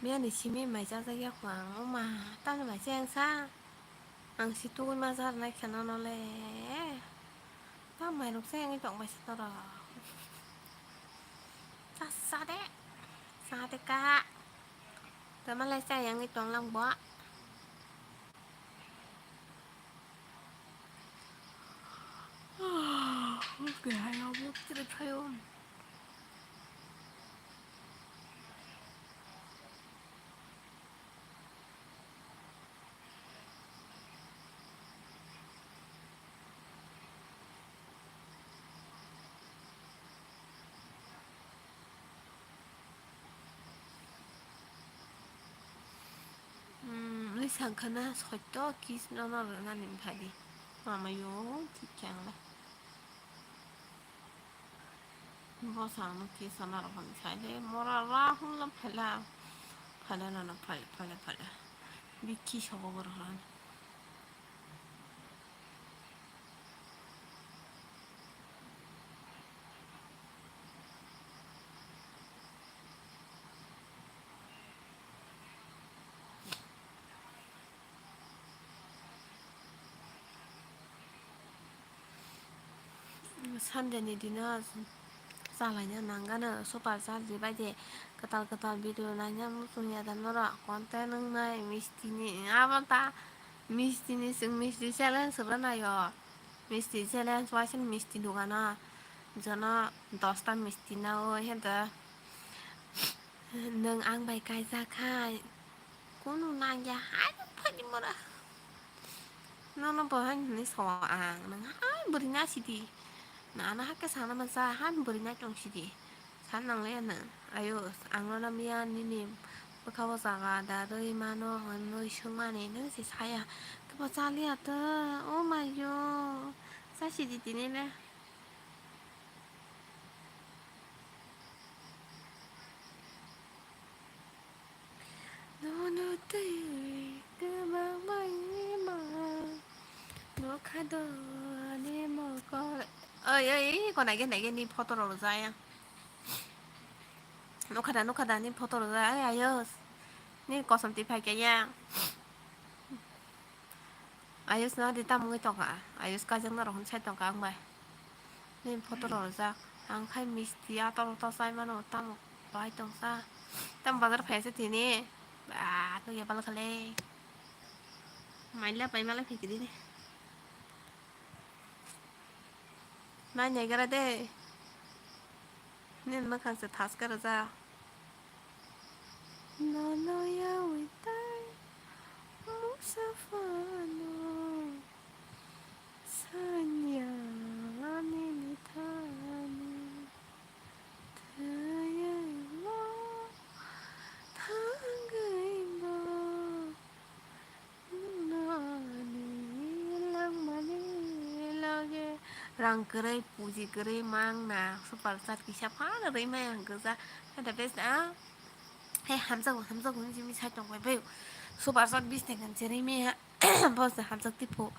Miyani simi mai chajak ya kho ang, o ma, tamo mai cheng sa? Ang si tugui ma jar nai khe nono le. Ta mai rok se wngwi tong bai se norok. Cha, cha de. Cha de ka. Tamo le cha wngwi tong lang bo. Kehai obo kwrwi phaio. Hmm, wngwi sankha na soito kiss no no rwnani wngkha di. Mamayo thik khe ang le. Bwsano kiss no rwkha sai le mora Rahul no phaila. Phaila no no phaila phaila phaila. Bikhi sobo borok rani. Sunday ni dino chalaina nangano super chat ribaide kwtal kwtal video naina muchungya da norok content wngnai mistini abo ta mistini chwng misti challenge swbra naio misti challenge waising misti dogano jono dosta misti naio henta. Nwng ang bai kaijak hai, kunu nangya hai nwng phaidi mora. Nono bo hai hwnwi sao ang, nwng hai bwrwi na sidi. Nana hakhe sana mansa hai bwrwi na tong sidi. San nang le nwng, ayo ang nono miya nini bwkha o jaga da rwi mano hwnwi swngmani nwng se saya. Kebo chaliya to, oh my God, cha sidi tini le. Nono twi kwbangma ima nokha do ani mokol. Oi, oi, oi, ko naige, naige ni photo rok rwjak ya. Nokha da, nokha da ni photo rwjak, ai, ayos. Ni kosom twi phai khe ya. Ayos no di tamo wngwi tongkha? Ayos kajak norok hwn sai tongkha ang bai. Nini photo rok rijak. Ang khai misti ator utor chai mano, tamo bai tongsa. Tamo bazar phai se tini. Ba, to ya bal khale. Maila pai mala phikiri ni. Nai nai gara de. Nini mwkhang se thaska rwjak. Nono yawi tai mungsa phano sanya nini thani thayungno thangwi no. Rang kwrwi, puji kwrwi mangna super chat kisa phano rwi maya hwnkhe ja. Hai da bes a. Hai hamjago, hamjago hinwi simi sai tong bai bai. Super chat bis teng kan cherwi maya. Bos hamjak tipo.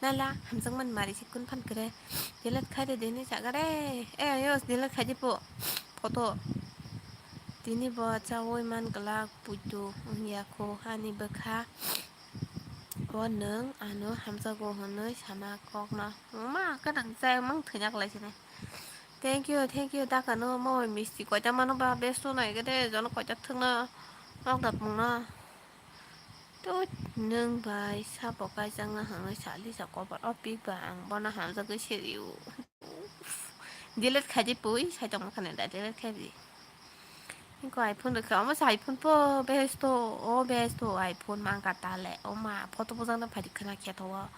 Nala hamjak man mari si kun phan kwrwi. Delete khai de deni jaga re. Eh, ayos delete khai tipo. Photo. Tini bo chawi man glak puitu wngya kho ani bwkha. O nwng ano hamjago hwnwi sana kokno. Ma, kwrwng chayang mang thwina kwlai sini. Thank you, thank you, dakano mo misti koita mano ba besto nai gede jono koita thwngno nok da pungno. To nwng bai sabo kaijakna hwnwi sali sa kobar o pik ba ang bono hamjagwi siriu. Delete khai di pui, sai tongma khani da delete khai di. Ko iPhone rwkha, omo se iPhone po behesto, o behesto iPhone mangka tale, o ma photo bojak no phai rwkha na khe to o.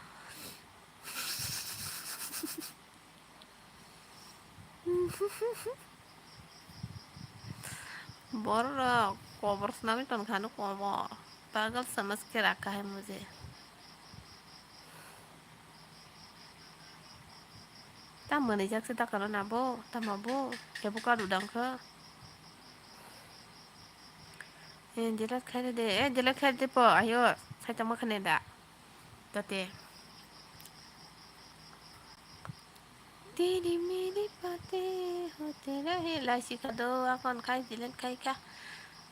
Borok kobor swnamwi tongkha no komo. Pagal samajh ke rakha hai mujhe. Ta mwnwijak se ta karon abo, tamo bo, kebo kadu dang kha. Eh, delete khai de, eh, delete khai de po, ayo, sai tamo khane da. Tate. Tiri miri pate hote rahe, lai sikha do, akon khai delete khai kha.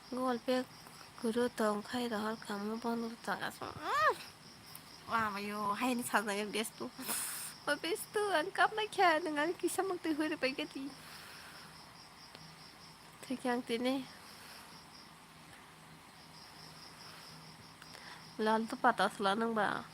Google Pay kuru tong khai rohor kamo bondo tong asong. Wah, mayo, hai ni sajagwi bestu. O bestu, ang kap na kya, nang ani kisa mak twi hure pai gati. Thik yang tini. Lal tu patas la nang ba.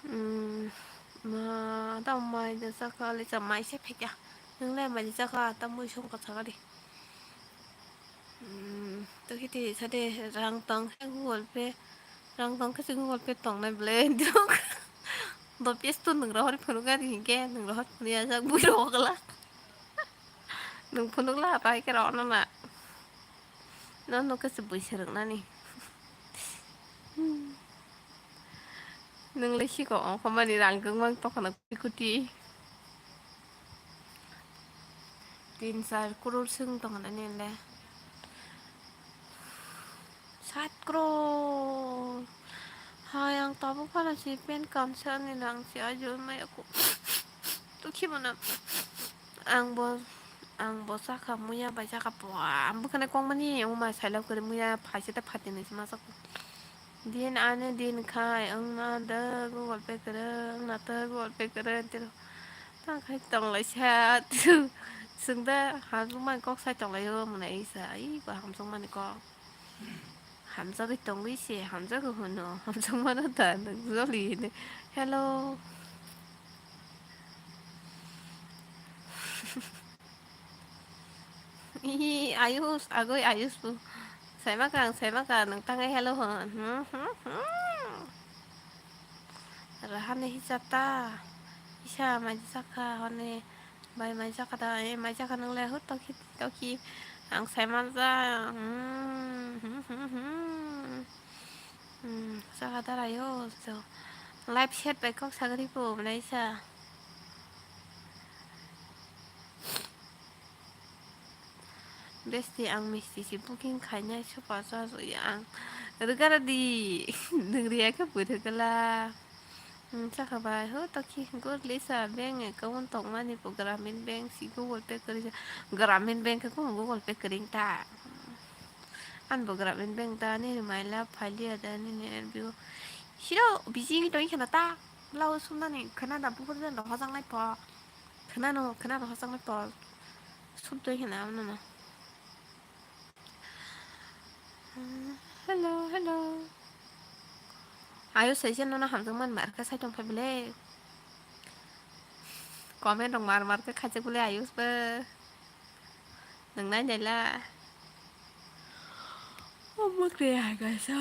Hmm, ma, tamo mai de saka le cha mai se phekya. Nang le mai de saka tamo isong ka saka di. Hmm, to kiti sade rang tong khe Google Pay, rang tong khe se Google Pay tong nai ble dok. Do pes to nang rohor phunuk ari hinkhe nang rohor phunuk ya jak bui rohor kala. Nwng phunuk la pai khe rw na na. No no khe se bui serwk nani. Nwng le siko ongkho mani rang kwk mang tokha na kuti kuti. Tin char crore swng tong nani le. Sat crore. Hai, ang tabuk phala si pen kansa ni rang si ajo maya ko. To khi mana. Ang bo, ang bo saka muya bai saka po. Ang bukhane kong mani, ang ma sailab kare muya phaise ta phati ni sima sako. Din ane din khai, ang na da Google Pay kare, ang na ta Google Pay kare, tiro. Tang khai tong lai sa, tu. Sung da, ha, bu mai kok sai tong lai yo, mana isa, ai, ba hamsung mani kok. Hamjagwi tongwi se, hamjagwi hwno, hamjakmano da, nwng joli hino. Hello. Ih, Ayush, agoi Ayush bo. Saimaka, ang saimaka, nwng tangwi hello hwn. Hmm, hmm, hmm. Rahane hisa ta. Isa maji saka hone. Bai mai jaka da, eh, mai jaka nang le, hut toki, toki. Ang sai man ja. Hmm, hmm, hmm, hmm. Hmm, jaka da rayo, so. Life set bai kok sagri po, mane isa. Besti ang misti si booking khainai, super charge ya ang. Rwgara di, nung riya khe bwrwgwla. Hmm, saka bai, ho, tokhi, gor lisa, bank account tongmani bo, Gramin Bank si Google Pay kwrwi sa, Gramin Bank khe kung Google Pay kwrwi ta. An bo Gramin Bank ta, nini maila phailiya da, nini N B O. Siro, busy wngwi tongwi kheno ta, blouse sumnani, khwna da, buphuru da, rohorjak nai pho. Khwna no, khwna rohorjak nai pho. Sub doi kheno, ano no. Hello, hello. Ayo, saisa nono hamjak man mar khe sai tong phai bwle. Comment rok mar mar khe khaijak bwle Ayush bo. Nwng nai naila. Omo kre hai kaisa.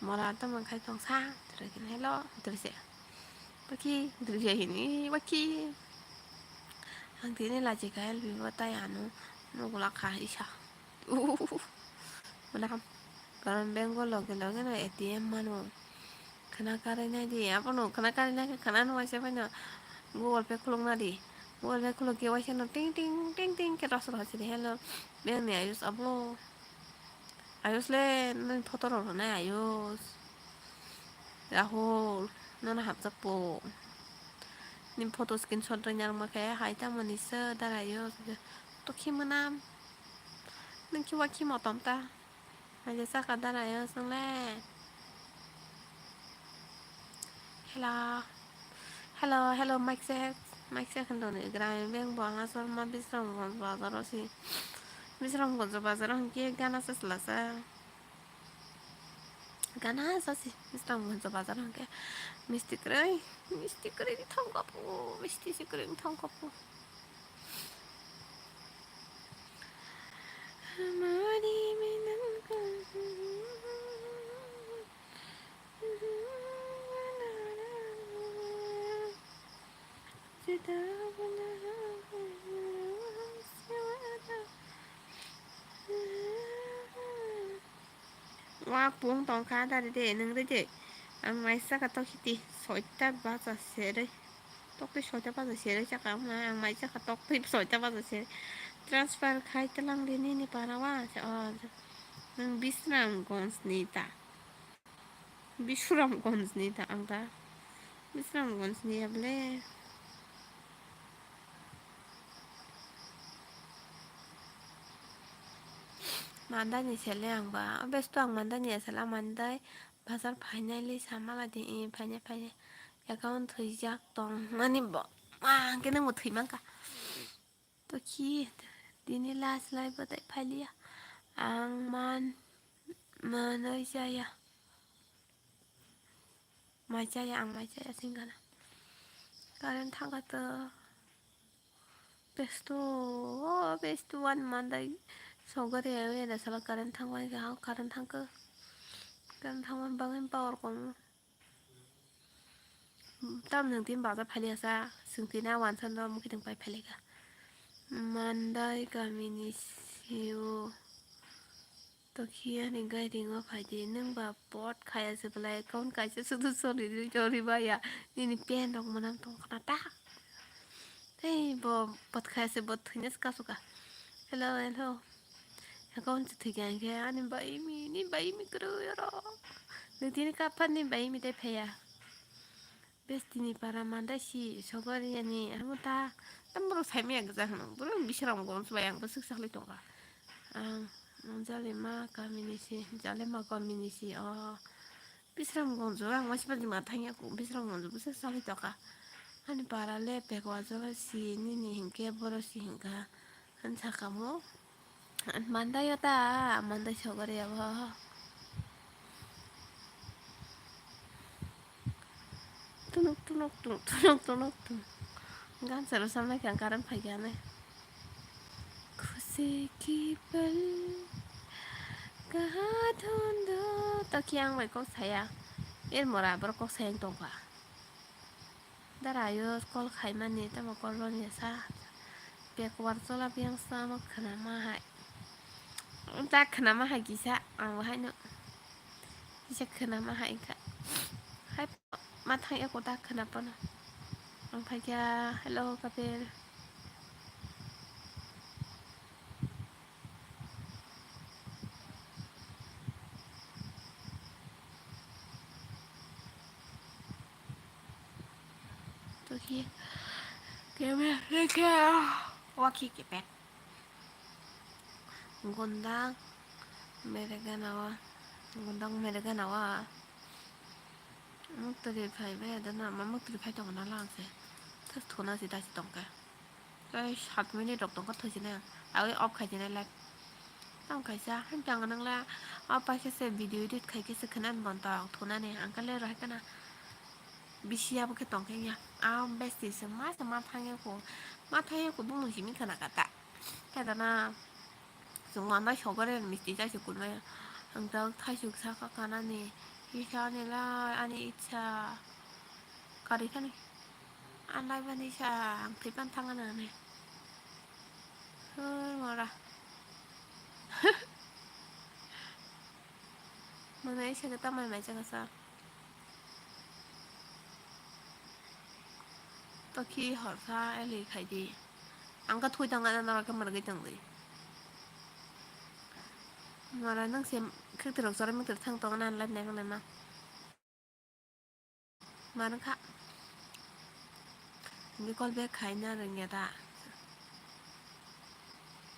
Mora tamo khai tong sa. Hello, drise. Waki, drise hini, waki. Ang tini lachi ka L B bo tai ano nugula kha isa. Madam, karon bank o loge loge no A T M mano. Khana karinai di, abono khana karinai khe khana no waisa bai no Google Pay khuluk na di. Google Pay khuluk khe waisa no ting ting ting ting khe rosor hosi di hello. Bank ni Ayush abo. Ayush le, nini photo rok rwnai Ayush. Rahul, nono hamjak po. Nini photo screenshot rwna rwma khe hai tamo ni sir dara Ayush. To khi mwnam. Nung khi wa khi motom ta. Hai je saka dara Ayush nung le. Hello. Hello, hello, mic check. Mic check hwn toni. Gramin Bank bo Arunachal ma Bisramganj bazar o si. Bisramganj bazar hwnkhe gana se swlasa. Gana sasi Bisramganj bazar hwnkhe misti kwrwi, misti kwrwi thangkha po, misti se kwrwi thangkha po. Wak pung tongkha dari de, nung de de. Ang mai saka tok hiti, soita baja seroi. Tok tei soita baja seroi saka, ang mai saka tok tei soita baja seroi. Transfer khai telang de nini para wa, sa, oh, nung Bisramganj ni ta. Bisramganj ni ta ang ta. Bisramganj ni ya ble. Mandai ni sele ang ba. Besto ang mandai ni sele mandai bazar phainai le sama la di, eh, phainai, phainai. Account thwijak tong mani bo. Ah, kene mo thwi mangka. To khi tini last live bo tai phailiya. Ang man, manoi jaya. Mai jaya, ang mai jaya singana. Current thangkha to. Besto, oh, besto one mandai. Sogari ayo ena sala current thangmani kha, current thangkha. Current thangmani bagwi power komo. Tamni hwnkhe bazar phailiya sa, swngtwi na wansa no mukitwng pai phailika. Mandai kamini sio. Tokhiani gairingo phaidi, nwng ba pot khaya se belai, account kaisa sudu choli, choli baya. Nini pen rok mwnam tong khna ta. Tei bo pot khaya se bo thwina se kasu ka. Hello, hello. Account se thwikha hwnkhe ani bai mi, ni bai mi kwrwi oro. Nutini kaphan ni bai mi tei phaiya. Besti ni para mandai si sogari ani amo ta. Tam borok sai maya gwja hwno. Borok Bisramganj bai ang bwswk salai tongkha. Ang Jalima kamini si, Jalima kamini si o. Bisramganj o ang waisa bai ma thangya ko, Bisramganj o bwswk salai tongkha. Ani para le pekwa jora si nini hinkhe boro si hinkha. Ang sakamo. Mandai o ta, mandai sogori abo. Tunuk, tunuk, tunuk, tunuk, tunuk, tunuk. Gansa rwchapnai kha, current phaikha nai. Khushi ki pal kaha dhun do. To ki ang bai kok saya. Er mora borok kok sayang tongkha. Dara ayo call khaimani, tamo call rwni sa. Backward chola biyang sa omo khwnama hai. Ta khwnama hai kisa, ang bo haino. Kisa khwnama hai kha. Hai ma thang eko ta khwnaphano. Ang phaikha, hello, Kapil. To hi keme reke waki kepek. Gondang mere gana wa. Gondang mere gana wa. Muktri phai bai adana ma muktri phai tongo na lang se. Thas thuna si dasi tongke. Tei sat minute rok tongkha thwijinai ang. Awi off khaijinai live. Tamo kaisa, hampang nangla, o paikha se video edit khaikhe se khwna bon tong thunani, ang khe le rohai khana. Bisi abo khe tongkhe ya. A besti se ma se ma thangya ko. Ma thangya ko bumung simi khwna kata. Khe dana, chwng ma nai sogore misti chai se kunmaya. Ang tak thaisuk saka kanani. Isa ani lai, ani itsa. Kari khani. Anai bani sa ang thwipan thangana ne. Hoi mora. Mane isa khe tamai mai chaka sa. To khi horsa eli khaidi. Ang ka thui tangana norok khe murgwi tangdi. Mora nang se khwtwrok chora miktwr thang tongna anlai nai ma. Mano kha. Hindi call back khai na rwngya da.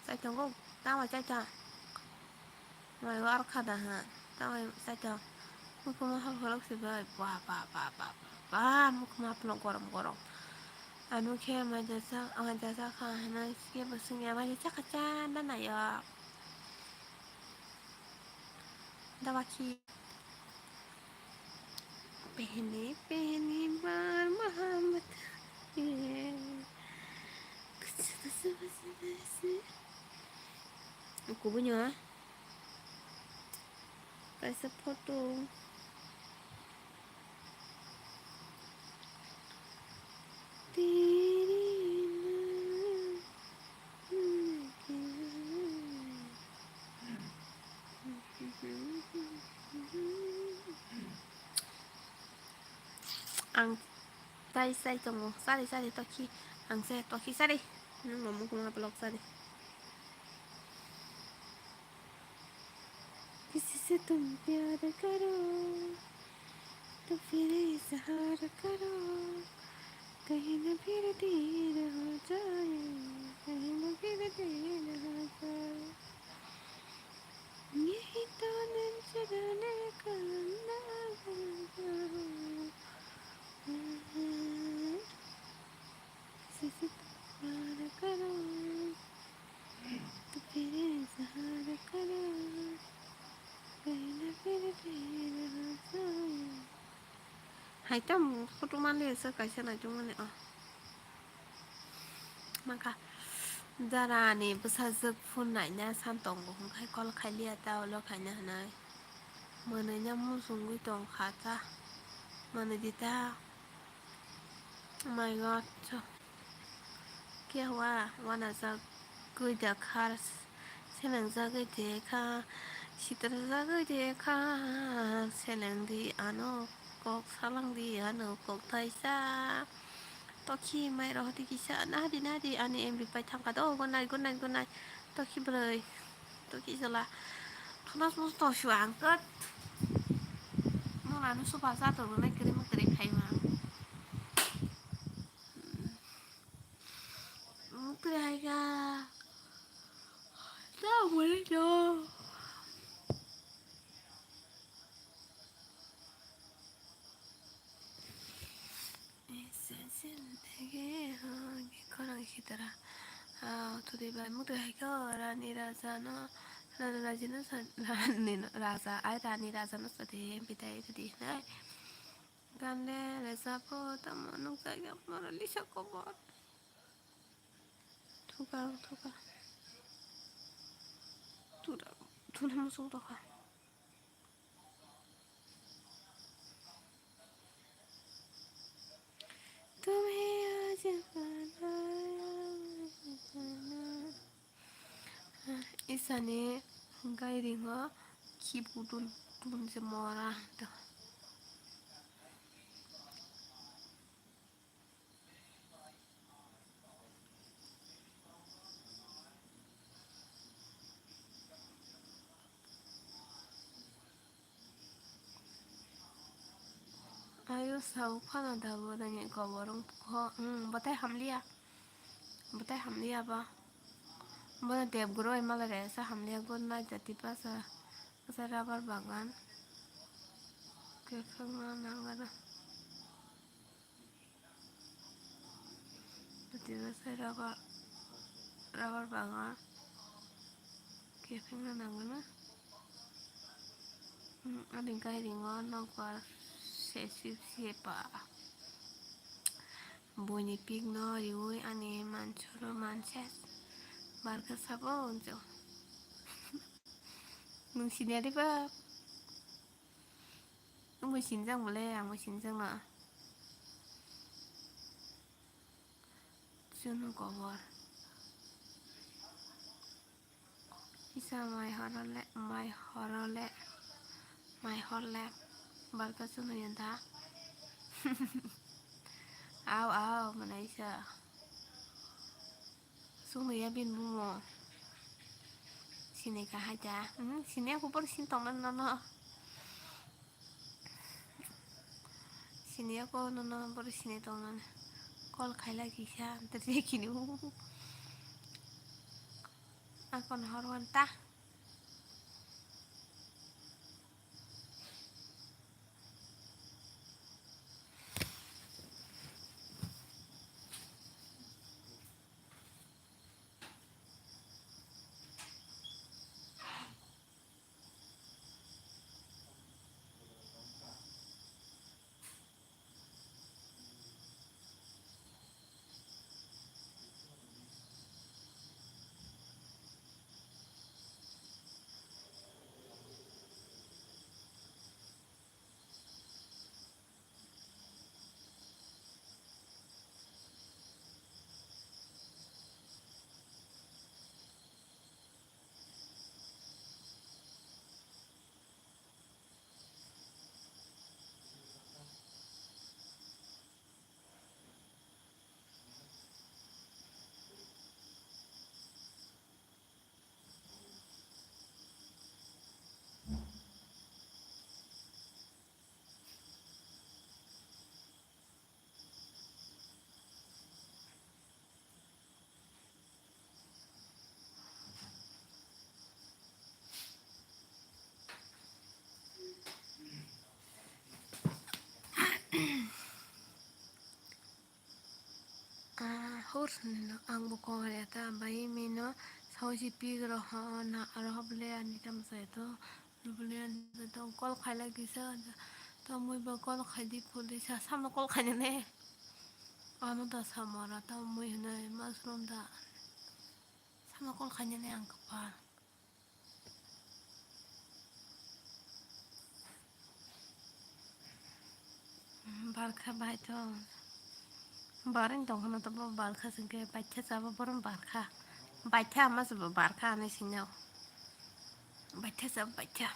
Chai tongo, tama chai ta. Mai war kha da ha. Tama chai ta. Mukuma ha holok se bai. Ba, ba, ba, ba, ba, ba. Mukuma pulok gorom, gorom. Ano khe mai jajak, mai jajak kha hwnwi khe bo swngya, mai jajak kha cha da naiyok. Da wakhi. Pehni, pehni bar Muhammad ye. Kuch to samajh nahi se. Kubunyo. Kaisa photo. Ang tai sai tongo, sari sari tokhi, ang se tokhi sari, nung no mukuma block sari. किसी से तुम प्यार करो तो फिर इजहार करो, कहीं ना फिर देर हो जाए, कहीं ना फिर देर हो जाए। यही तो दिल चुराने का अंदाज़ है। किसी से तुम प्यार करो तो फिर इजहार करो, कहीं ना फिर देर हो जाए। Hai tam photo manliya sa kaisa naitukmani o. Mangkha jara ani bwsajwk phone naina san tongo hwnkhe call khailiya ta ulo khaina hwnwi. Mwnwino muchungwi tongkha ta. Mwnwi di ta. Oh my God, so. Khe wa, wanajagwi da kha, selengjagwi de kha, sitrajagwi de kha, selengdi ano, kok salangdi ano, kok thaisa. Tokhi mai rohordi kisa, nadi, nadi, ani M B pai thangkha do, good night, good night, good night. Tokhi bwrwi. Tokhi jala. Khana sung to sua ang kat. Mona nu sopa sa to nai kri mukri khai ma. Mukri hai ga. Ta mure jo. Khorang sitara. Ah, thudi bai mukti hai khe rani raja no, rani raja no sa, rani no, raja, ai rani raja no sa de, bidai thudi nai. Gande resa po tamo nukjagya moro lisa kobor. Thuka, thuka. Tura, tura musung toka. Isani gairingo khibu dun dun je mora do. Ayo sao phano da bo nini kobor wng kho, hmm, bwtai hamliya, bwtai hamliya ba. Bono debguro oi malare sa hamliya, good night jati basa, basa rubber bagan. Khe khwngno nangaro. Bwtwi bwsai rubber, rubber bagan khe phengna nango na. Hmm, ani gairingo nokbar se sip sipa. Buini pik no riui ani mansuro manses barkha sabo hwnjo. Nwng siniya diba? Nwngbo sinijak bole, angbo sinijak no. Chwngno kobor. Kisa mai horole, mai horole, mai horle. Barkha chwngno yanta. Au, au, manaisa. Sungwi ya bini bumo. Sini ka hai ta. Hmm, sini aku por sin tong na no. Sini aku no no por sini tong na. Call khaila kisa, tadi kini. Aku no horwan ta. Ang bo kok ya ta bai mino sao si pik ro ho na aro ho bole ani tam sai to bole ani to call khai la kisa to mui bo call khai di phul di sa samo call khai ne ano da samo ra to mui hwnwi mushroom da samo call khai ne ang kapa. Barkha bai to. Bareng tong khana to bo barkha singke baitha chabo borom barkha. Baitha ama se bo barkha ani sinyo. Baitha chabo baitha.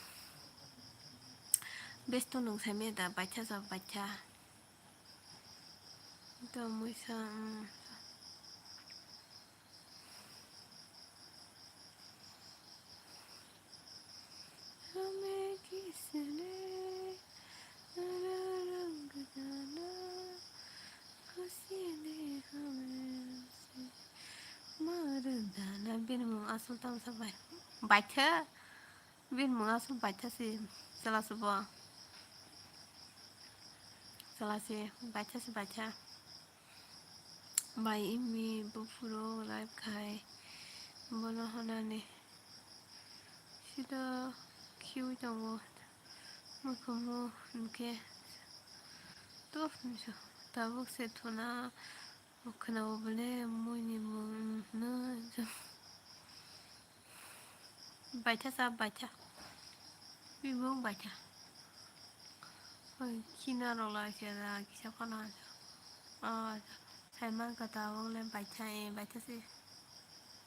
Besto nung sami da baitha chabo baitha. To muisa. हमें किसने रंग जाना, खुशी ने हमें उसे मार डाला। Bini mung aswk tamsa bai. Baitha. Bini mung aswk baitha si. Chwla se bo. Chwla se baitha si baitha. Bai imi buphuru live khai bono honani sida khiui tongo. Mokhumu hwnkhe to tabuk se thuna khwnao bole muini mung hwno. Baitha sa baitha. Bimung baitha. Oi, khina rok lai se da kisa phano. Oh, sai man kata wong le baitha e, baitha se.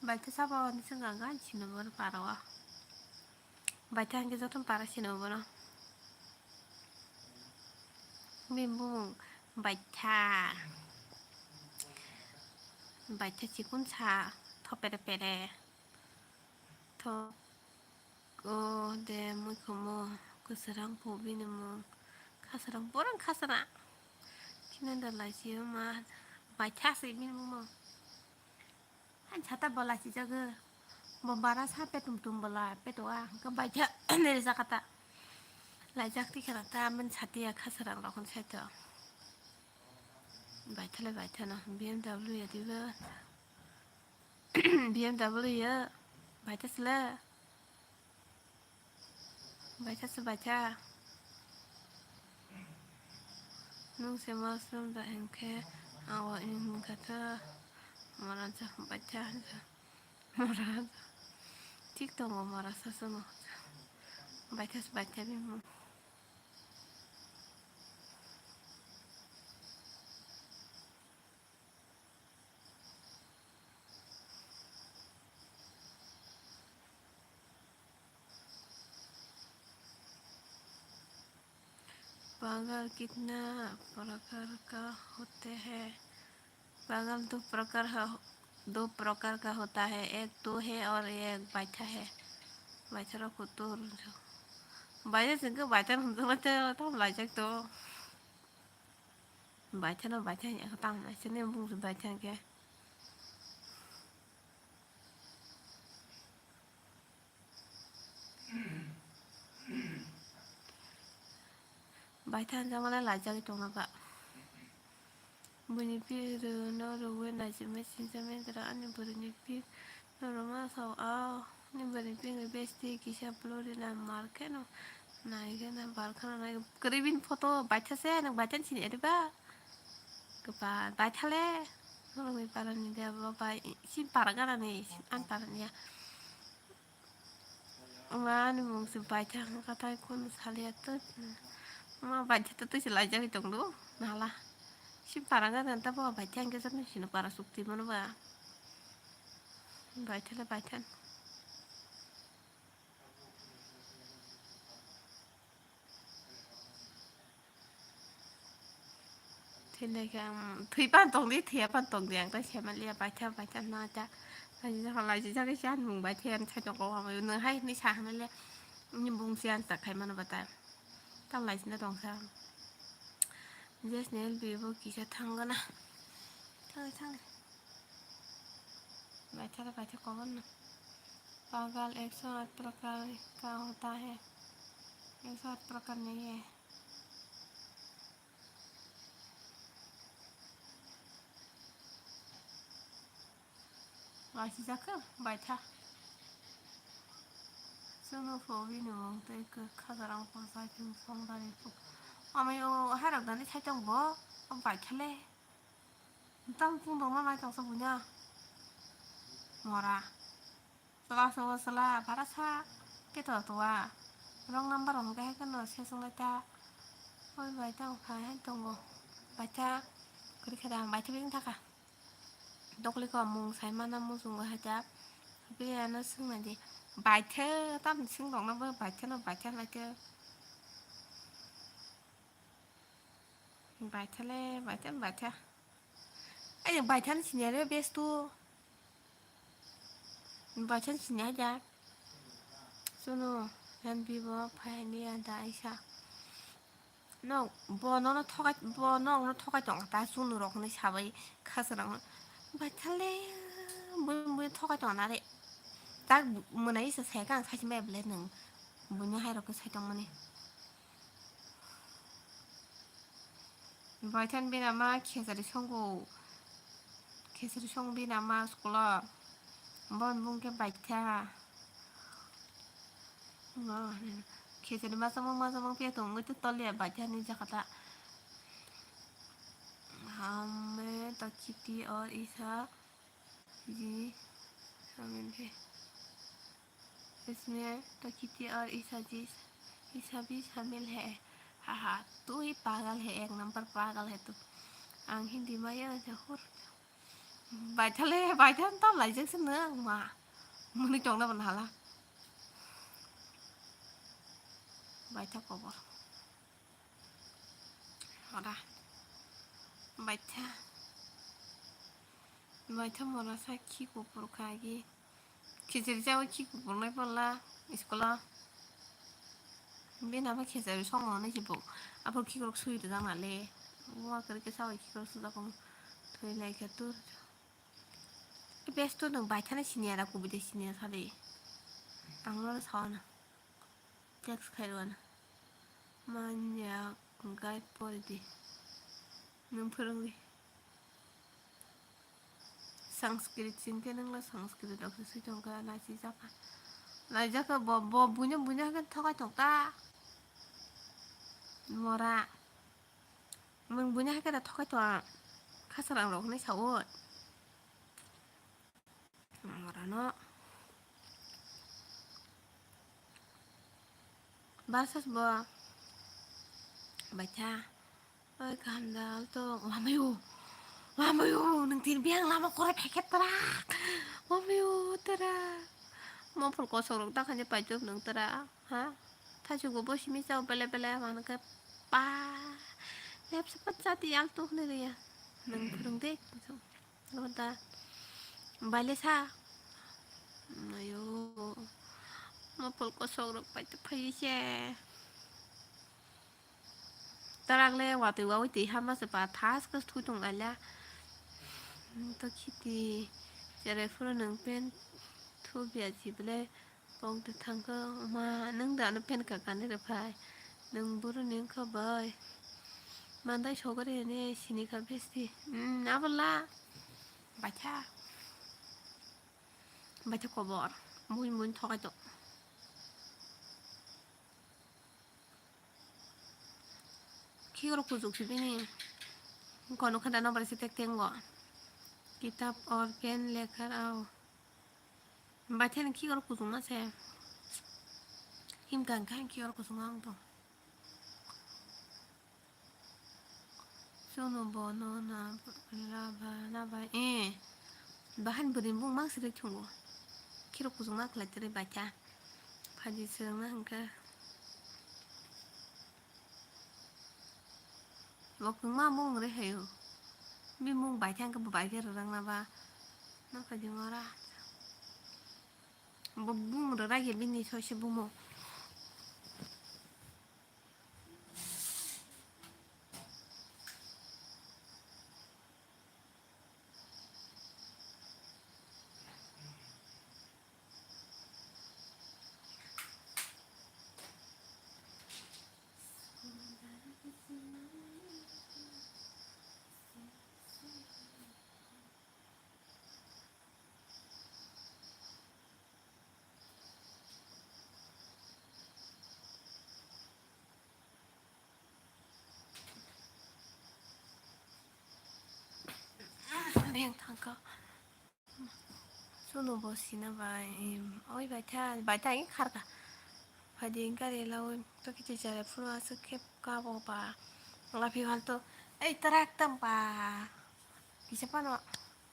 Baitha sabo ni sengkang gan sino bono para wa. Baitha hingke joto para sino bono. Bimung baitha. Baitha chikun sa thopere pere. Tho, o de mui khomo kwsarang po bini mung. Khasarang borang khasarang. Khina da lai si ma baitha se bini mung. Han chata bo lai si jago. Bo bara sa petum tum bo lai peto a hwnkhe baitha neri jakata. Lai jak ti khana ta man chati ya khasarang rok hwn sai to. Baitha le baitha no B M W ya dibo. B M W ya baitha sila. Baitha se baitha. Nung se mushroom da hingkhe ang o wngkha khe mora ja baitha ja. Mora ja. Thik tongo mora sa swngo. Baitha se baitha bimung. पागल कितना प्रकार का होते हैं? पागल दो प्रकार ह-, दो प्रकार का होता है, एक तू है और एक बैठा है। Baithano kutur. Baitha singke baithano hwnjaknai tei tam laijak to. Baithano baitha ya tamo naisini bung baitha khe. Baitha hwnjakmani laijagwi tongna ba. Buini pik rwno rwui naisingwi sinsa mendra ani bwrwini pik no rwma sao a ani bwrwini pik ni besti kisa blurry na mar kheno nai kheno bar kheno nai kwrwi bini photo baitha se nwng baitha sini eri ba kwpal baitha le norokni parani de abo bai si para ganani ani parani ya. Wngma ani mung se baitha hwnkha tai kunu saliya twi. Wngma baitha twi twi se laijagwi tongdo nala. Si para gana ta bo baitha hwnkhe joto sino para sukti mano ba. Baitha le baitha. Thwinai khe ang thwi pan tong di, thwiya pan tong di, ang tai se man liya, baitha, baitha hwnna ta. Laijijak, laijijak khe se ani mung baitha ani sai tong kok, ang nung hai hwnwi sa hwnwi le, ani bung se ani tak khai mano ba ta. Tam laijina tong sa. Jesni L B bo kisa thang gana. Thang, thang. Baitha, baitha kobor no. पागल एक सौ आठ प्रकार का होता है, एक सौ आठ प्रकार नहीं है। Asijak khe baitha. Chwngno pho bini mung tei khe khajarang pho chaiphim songdari pho. Amai o hairok dani saichung bo baitha le. Tamo chwng tongma nai tongsa buino. Mora. Chwla sabo chwla, bara sa. Khe to towa. Wrong number hwn khe hai kheno se chwng lai ta. Oi bai tang phai hai tongo. Baitha. Kwrwi khe da, baitha bini thaka. Dokli ko mung sai mana muchungo hai ta. Bini ano swng nai di. Baitha, tam swng tongna bo baitha no baitha lai khe. Baitha le, baitha, baitha. Ai, baitha ni sini are best tu. Baitha ni sini aja. Suno, yan bibo, phai ni anta aisa. No, bo no, no thokai, bo no, no thokai tong ta, suno rok ni sabai khasarang. Baitha le, bui, bui thokai tong na re. Tak mwnai sa sai kang sai mai ble nung. Buino hai rok sai tong mani. Baithan bini ama khesari songo. Khesari song bini ama school o. Bon bung khe baitha. Khesari masa mung masa mung pia tong wngwi toliya baitha ni jakata. Hame ta khiti or isa ji samin khe. इसमें तो कितनी और ईसा जी, ईसा भी शामिल है। हाँ, हाँ, तू ही पागल है, एक नंबर पागल है तू। Ang Hindi maya jahur. Baithale, baithan tam laijak se nang ma. Muni tongna ban hala. Baitha kobor. Ora. Baitha. Baitha mora sa khi kupur kha agi. Khichiri chawi khi kupur nai pala school o. Bini ama khichiri song nai se bo. Aphuru khikrok sui rijak na le. Wa kwrwi khe chawi khikrok sujak kong. Thwi lai khe tur. Best to nwng baithani siniya da kubui de siniya sa de. Ang no sawana. Text khai rwna. Manya hwnkhe pori di. Nwng phwrwng di. Sanskrit chingkhe nwng le Sanskrit rok se swi tongkha, naisijak kha. Naijak kha bo, bo buino, buino haikhe thokai tongta. Mora. Nwng buino haikhe da thokai tong. Khasarang rok hinwi sao. Morano. Barsas bo. Baitha. Oi, kaham da, alto. Wamayo. Wamayo, nwng tin biang lama kore phaikhe tara. Wamayo, tara. Mopol kosok rok da khanje paijak nwng tara. Ha? Thaichuk bo simi chao bele bele, mano khe pa. Lepsa pa chati alto hwnwi rwya. Nwng phwrwng de. Loda. Baile sa. Ayo. Mopol kosok rok pai phai se. Tarak le watwi wawi twi hama se pa thas khe thui tong laila. To khiti. Cherai phuru nwng pen thu biya ji bole. Kok de thangkhe ma nwng da ano pen ka kani rw phai. Nwng buru ni wngkha bai. Mandai sogari hini sini kha besti. Hmm, abola. Baitha. Baitha kobor. Bui bui thokai to. Khikrok kuchuk si bini. Kono khanda no bar si tek tengo. Kitab or pen lekha rao. Baithani khikrok kuchukma se. Himkha hwnkhe khikrok kuchukma wng tong. Chwngno bono na laba na bai, eh. Bahan bwrwi bung mang siri thungo. Khikrok kuchukma khlai tiri baitha. Phaidi swrwngna hwnkhe. Bo kwngma mung rw hai o. Bini mung bai thang khe bo bai khe rwrang na ba. No kha di mora. Bo bung rwrai khe bini soise bumo. yang thangkha. Chwngno bo sina bai, em, oi baitha, baitha ang kharkha. Phaidi gari lawi, to kichi chare phuru aswk khe kabo ba. Laphi hal to, ei tarak tam ba. Kisa phano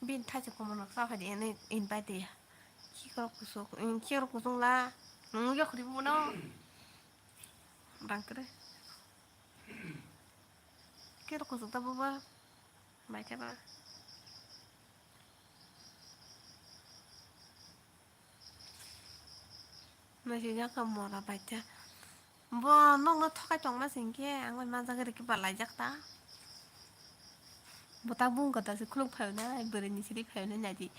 bin thachi komo nok sa phaidi ene invite ya. Ki korok kusuk, em, ki korok kusung la. Nung ya khuri bu no. Bang kre. Ki korok kusuk ta bu ba. Baitha ba. Nasi jaka mora baitha. Bo nokno thokai tongma singkhe ang bai manjak rikhe balaijak ta. Bo ta bung kota se khuluk phaio na, bwrwi ni siri phaio na naidi.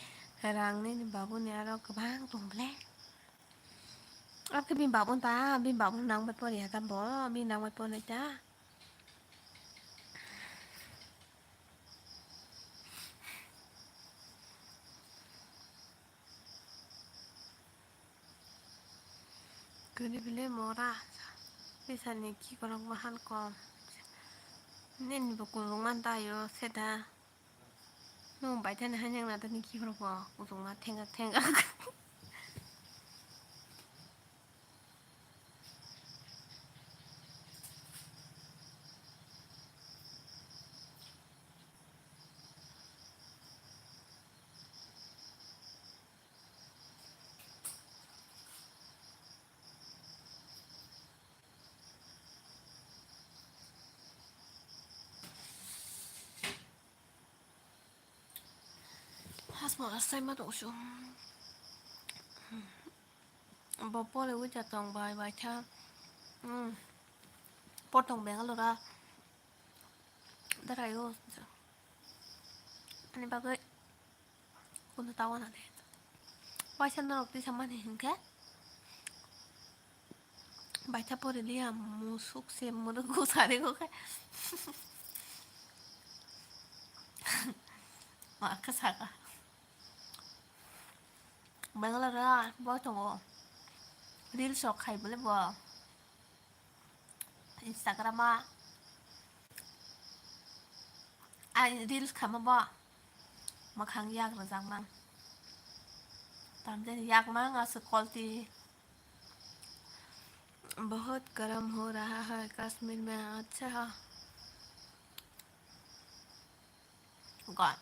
Rang nini babu ni aro kwbang tong ble. Abo khe bini babu ta, bini babu nang bai pori ha ta bo, bini nang bai pori ta. Kwrwi bile mora, tisa ni ki korok bahan kom. Nini bo kulung man ta yo seda. Nung bai thani hanyang na tani ki korok bo kulung ma thenga thenga. Hasmo asai ma tong sio. Bo pore uja tong bai bai tha. Hmm. Potong Bangalore a. Darai o. Ani bagwi. Kono tawa na de. Waisa norok tisa mani hinkhe. Baitha pore liya musuk se muruk gusari go khe. Ma khe saka. Bangalore bo tongo. Reels rok khai bole bo. Instagram o. Ai reels khama bo. Mwkhang yak rwjakmang. Tamjani yakmang aswk kolti. बहुत गर्म हो रहा है कश्मीर में। अच्छा। Gol.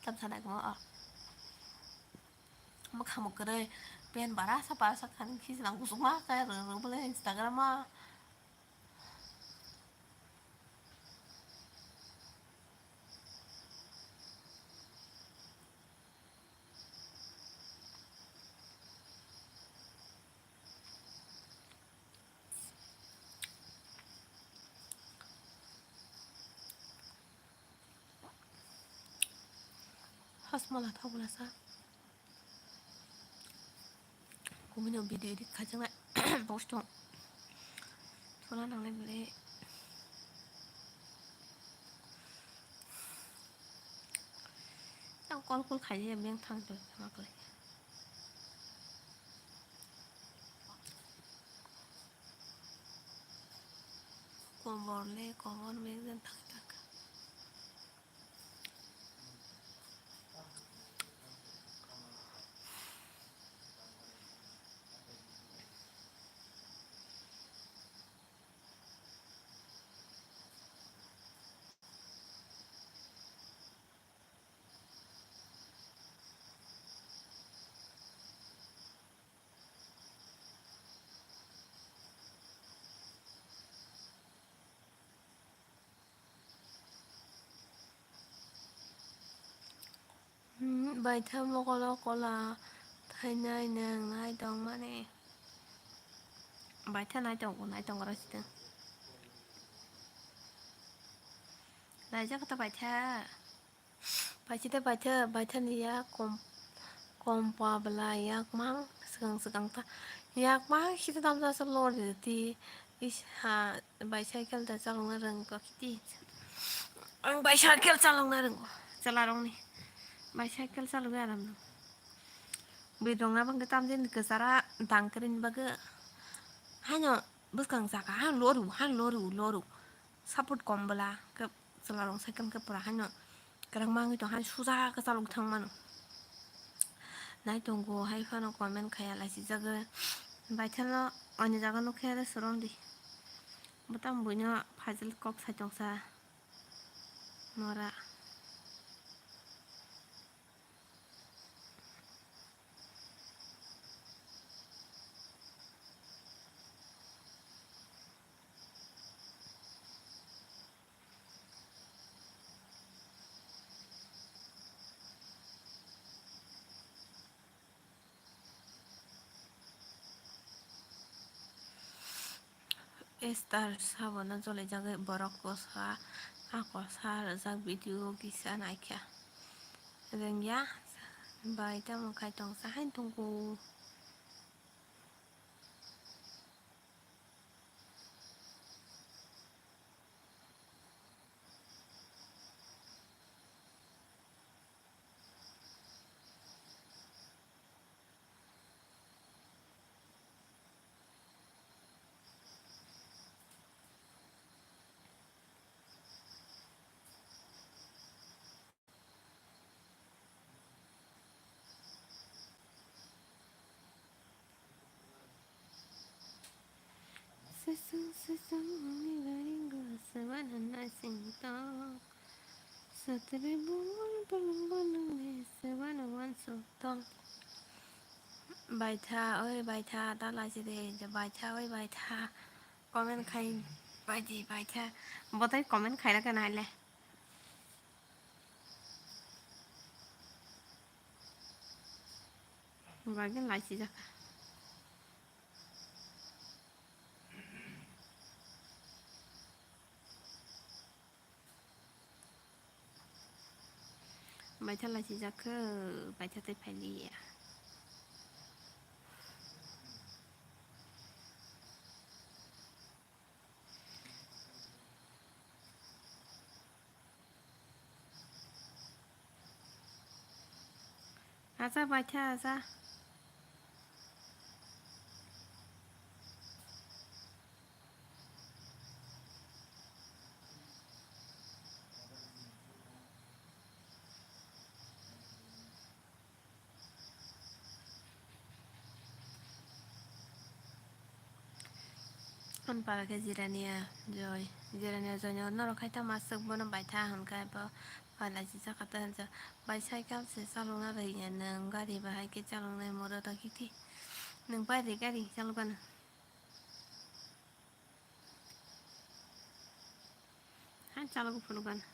Tam sana ko. Mwkhang mwkhwrwi pen barasa barasa khan khis lang kusuma kaya rwrwbole Instagram o. Hasmala thok bwlasa. Kumino video edit khajaknai post tong. Thola nangnai bwle. Ang call call khaijak beng thang tong thang khlai. Kobor le kobor beng thang thang. Hmm, baitha mokolo kola thainai nang nai tongmani. Baitha nai tongo, nai tongo rw sitwng. Naijak khe ta baitha. Paisite paitha, paithani yak kom, kom pa bwla yakmang swkang swkang ta yakmang site tamsa sa lori rwti is ha bicycle da chalokna rwngkha kiti. Ang bicycle chalokna rwngo chwlarokni bicycle chalogwi aram nang. Bwrwirokno bangkhe tamjani kwchara dangkwrwini bagwi haino bwskang saka ha loru ha loru loru support kom bwla khe. Chwlarok cycle khe pura haino Kwrwngma wngwi tong hai suja kwchalo thang mano. Nai tongo hai phano comment khaya laisijagwi. Baithano ani jaga nukhe re swrwng di. Bwtang buino phajil kok sai tongsa. Mora. Esther sabono jolijagwi borok kosa, a kosa rwjak video kisa naikha. Rwngya bai tamo khai tongsa hai tongo. Sesung sesung ni baringo sewana naising tong. Sotri bumul bumul bumul ni sewana wansu tong. Baitha, oi baitha, ta laisi de, je baitha, oi baitha. Comment khai, baidi, baitha. Botai comment khai raka naile. Bagin laisi jaka. Baitha laisi jakho, baitha tei phailiya. Acha baitha acha. Ani para khe Jirania Joy, Jirania Joy no norok khai ta masuk bono baitha hwnkhai bo pai laisi jaka ta hwnsa bai cycle se chalokna rwya nwng gari bahai khe chaloknai moro ta kiti nwng bai ri gari chalokgana hai chalok phunukgana.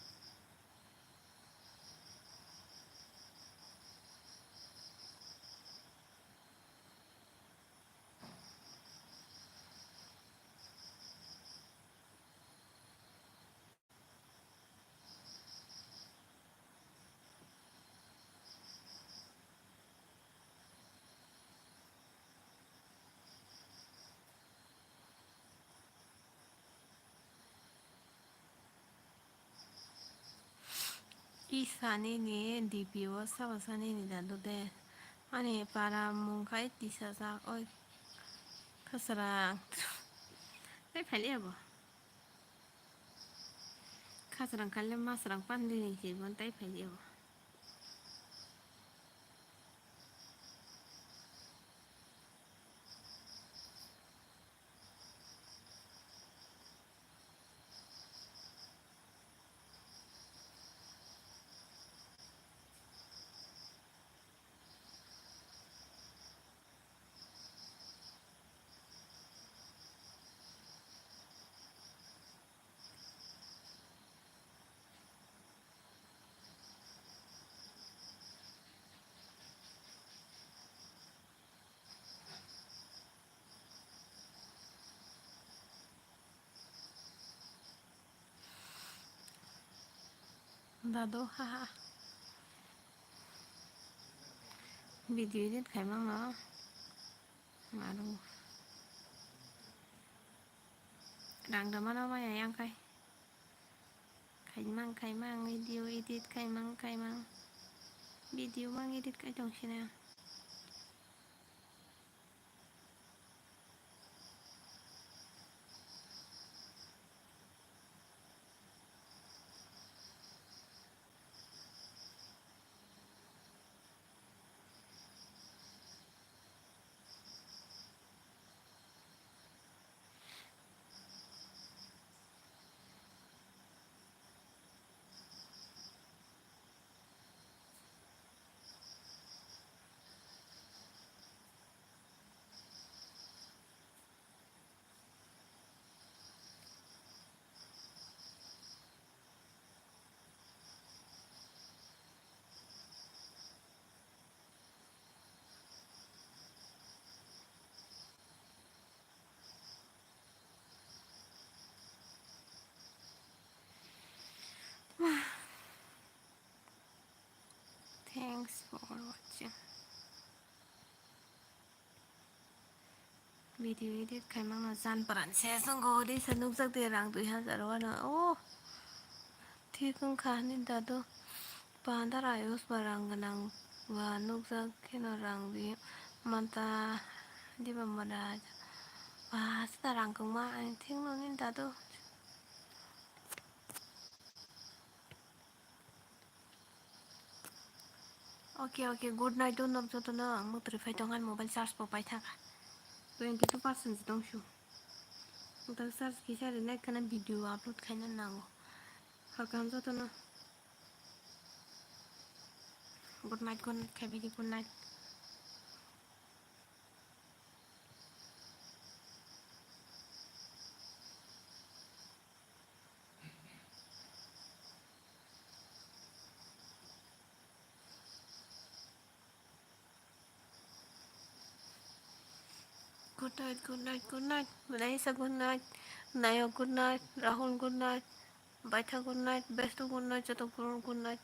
Tisa nini D P o sabo sa nini dadu de. Ani para mung khai tisa jak oi khasrang. Tei phailiya bo. Khasrang khaile masrang pandi ni si bon tei phailiya bo. Dado, haha. Video edit khai mangno. Maru. Rang da mano maya yang khai. Khai mang, khai mang, video edit khai mang, khai mang. Video mang edit khai tong sina. Thanks for watching. Video edit khaimano jan pran se songo de sa nukjak de rang dui hajar wano. Oh, thik wngkha hani dadu. Pandar ayos ba rang gwnang ba nukjak kheno rang di manta diba mara ba sita rang kwma ani thik noni dadu. Okay, okay, good night, don't jotono ang mwtwrwi phai tongkha, mobile charge bo pai thangkha, twenty two percent tongsu. Ang tak charge kisa rinai khana video upload khaina nango. Hor kaham jotono. Good night, good night, khaibidi, good night. Good night, good night, good night. Malaysia, good night. Nayo, good night. Rahul, good night. Baitha, good night. Bestu, good night. Joto, good night.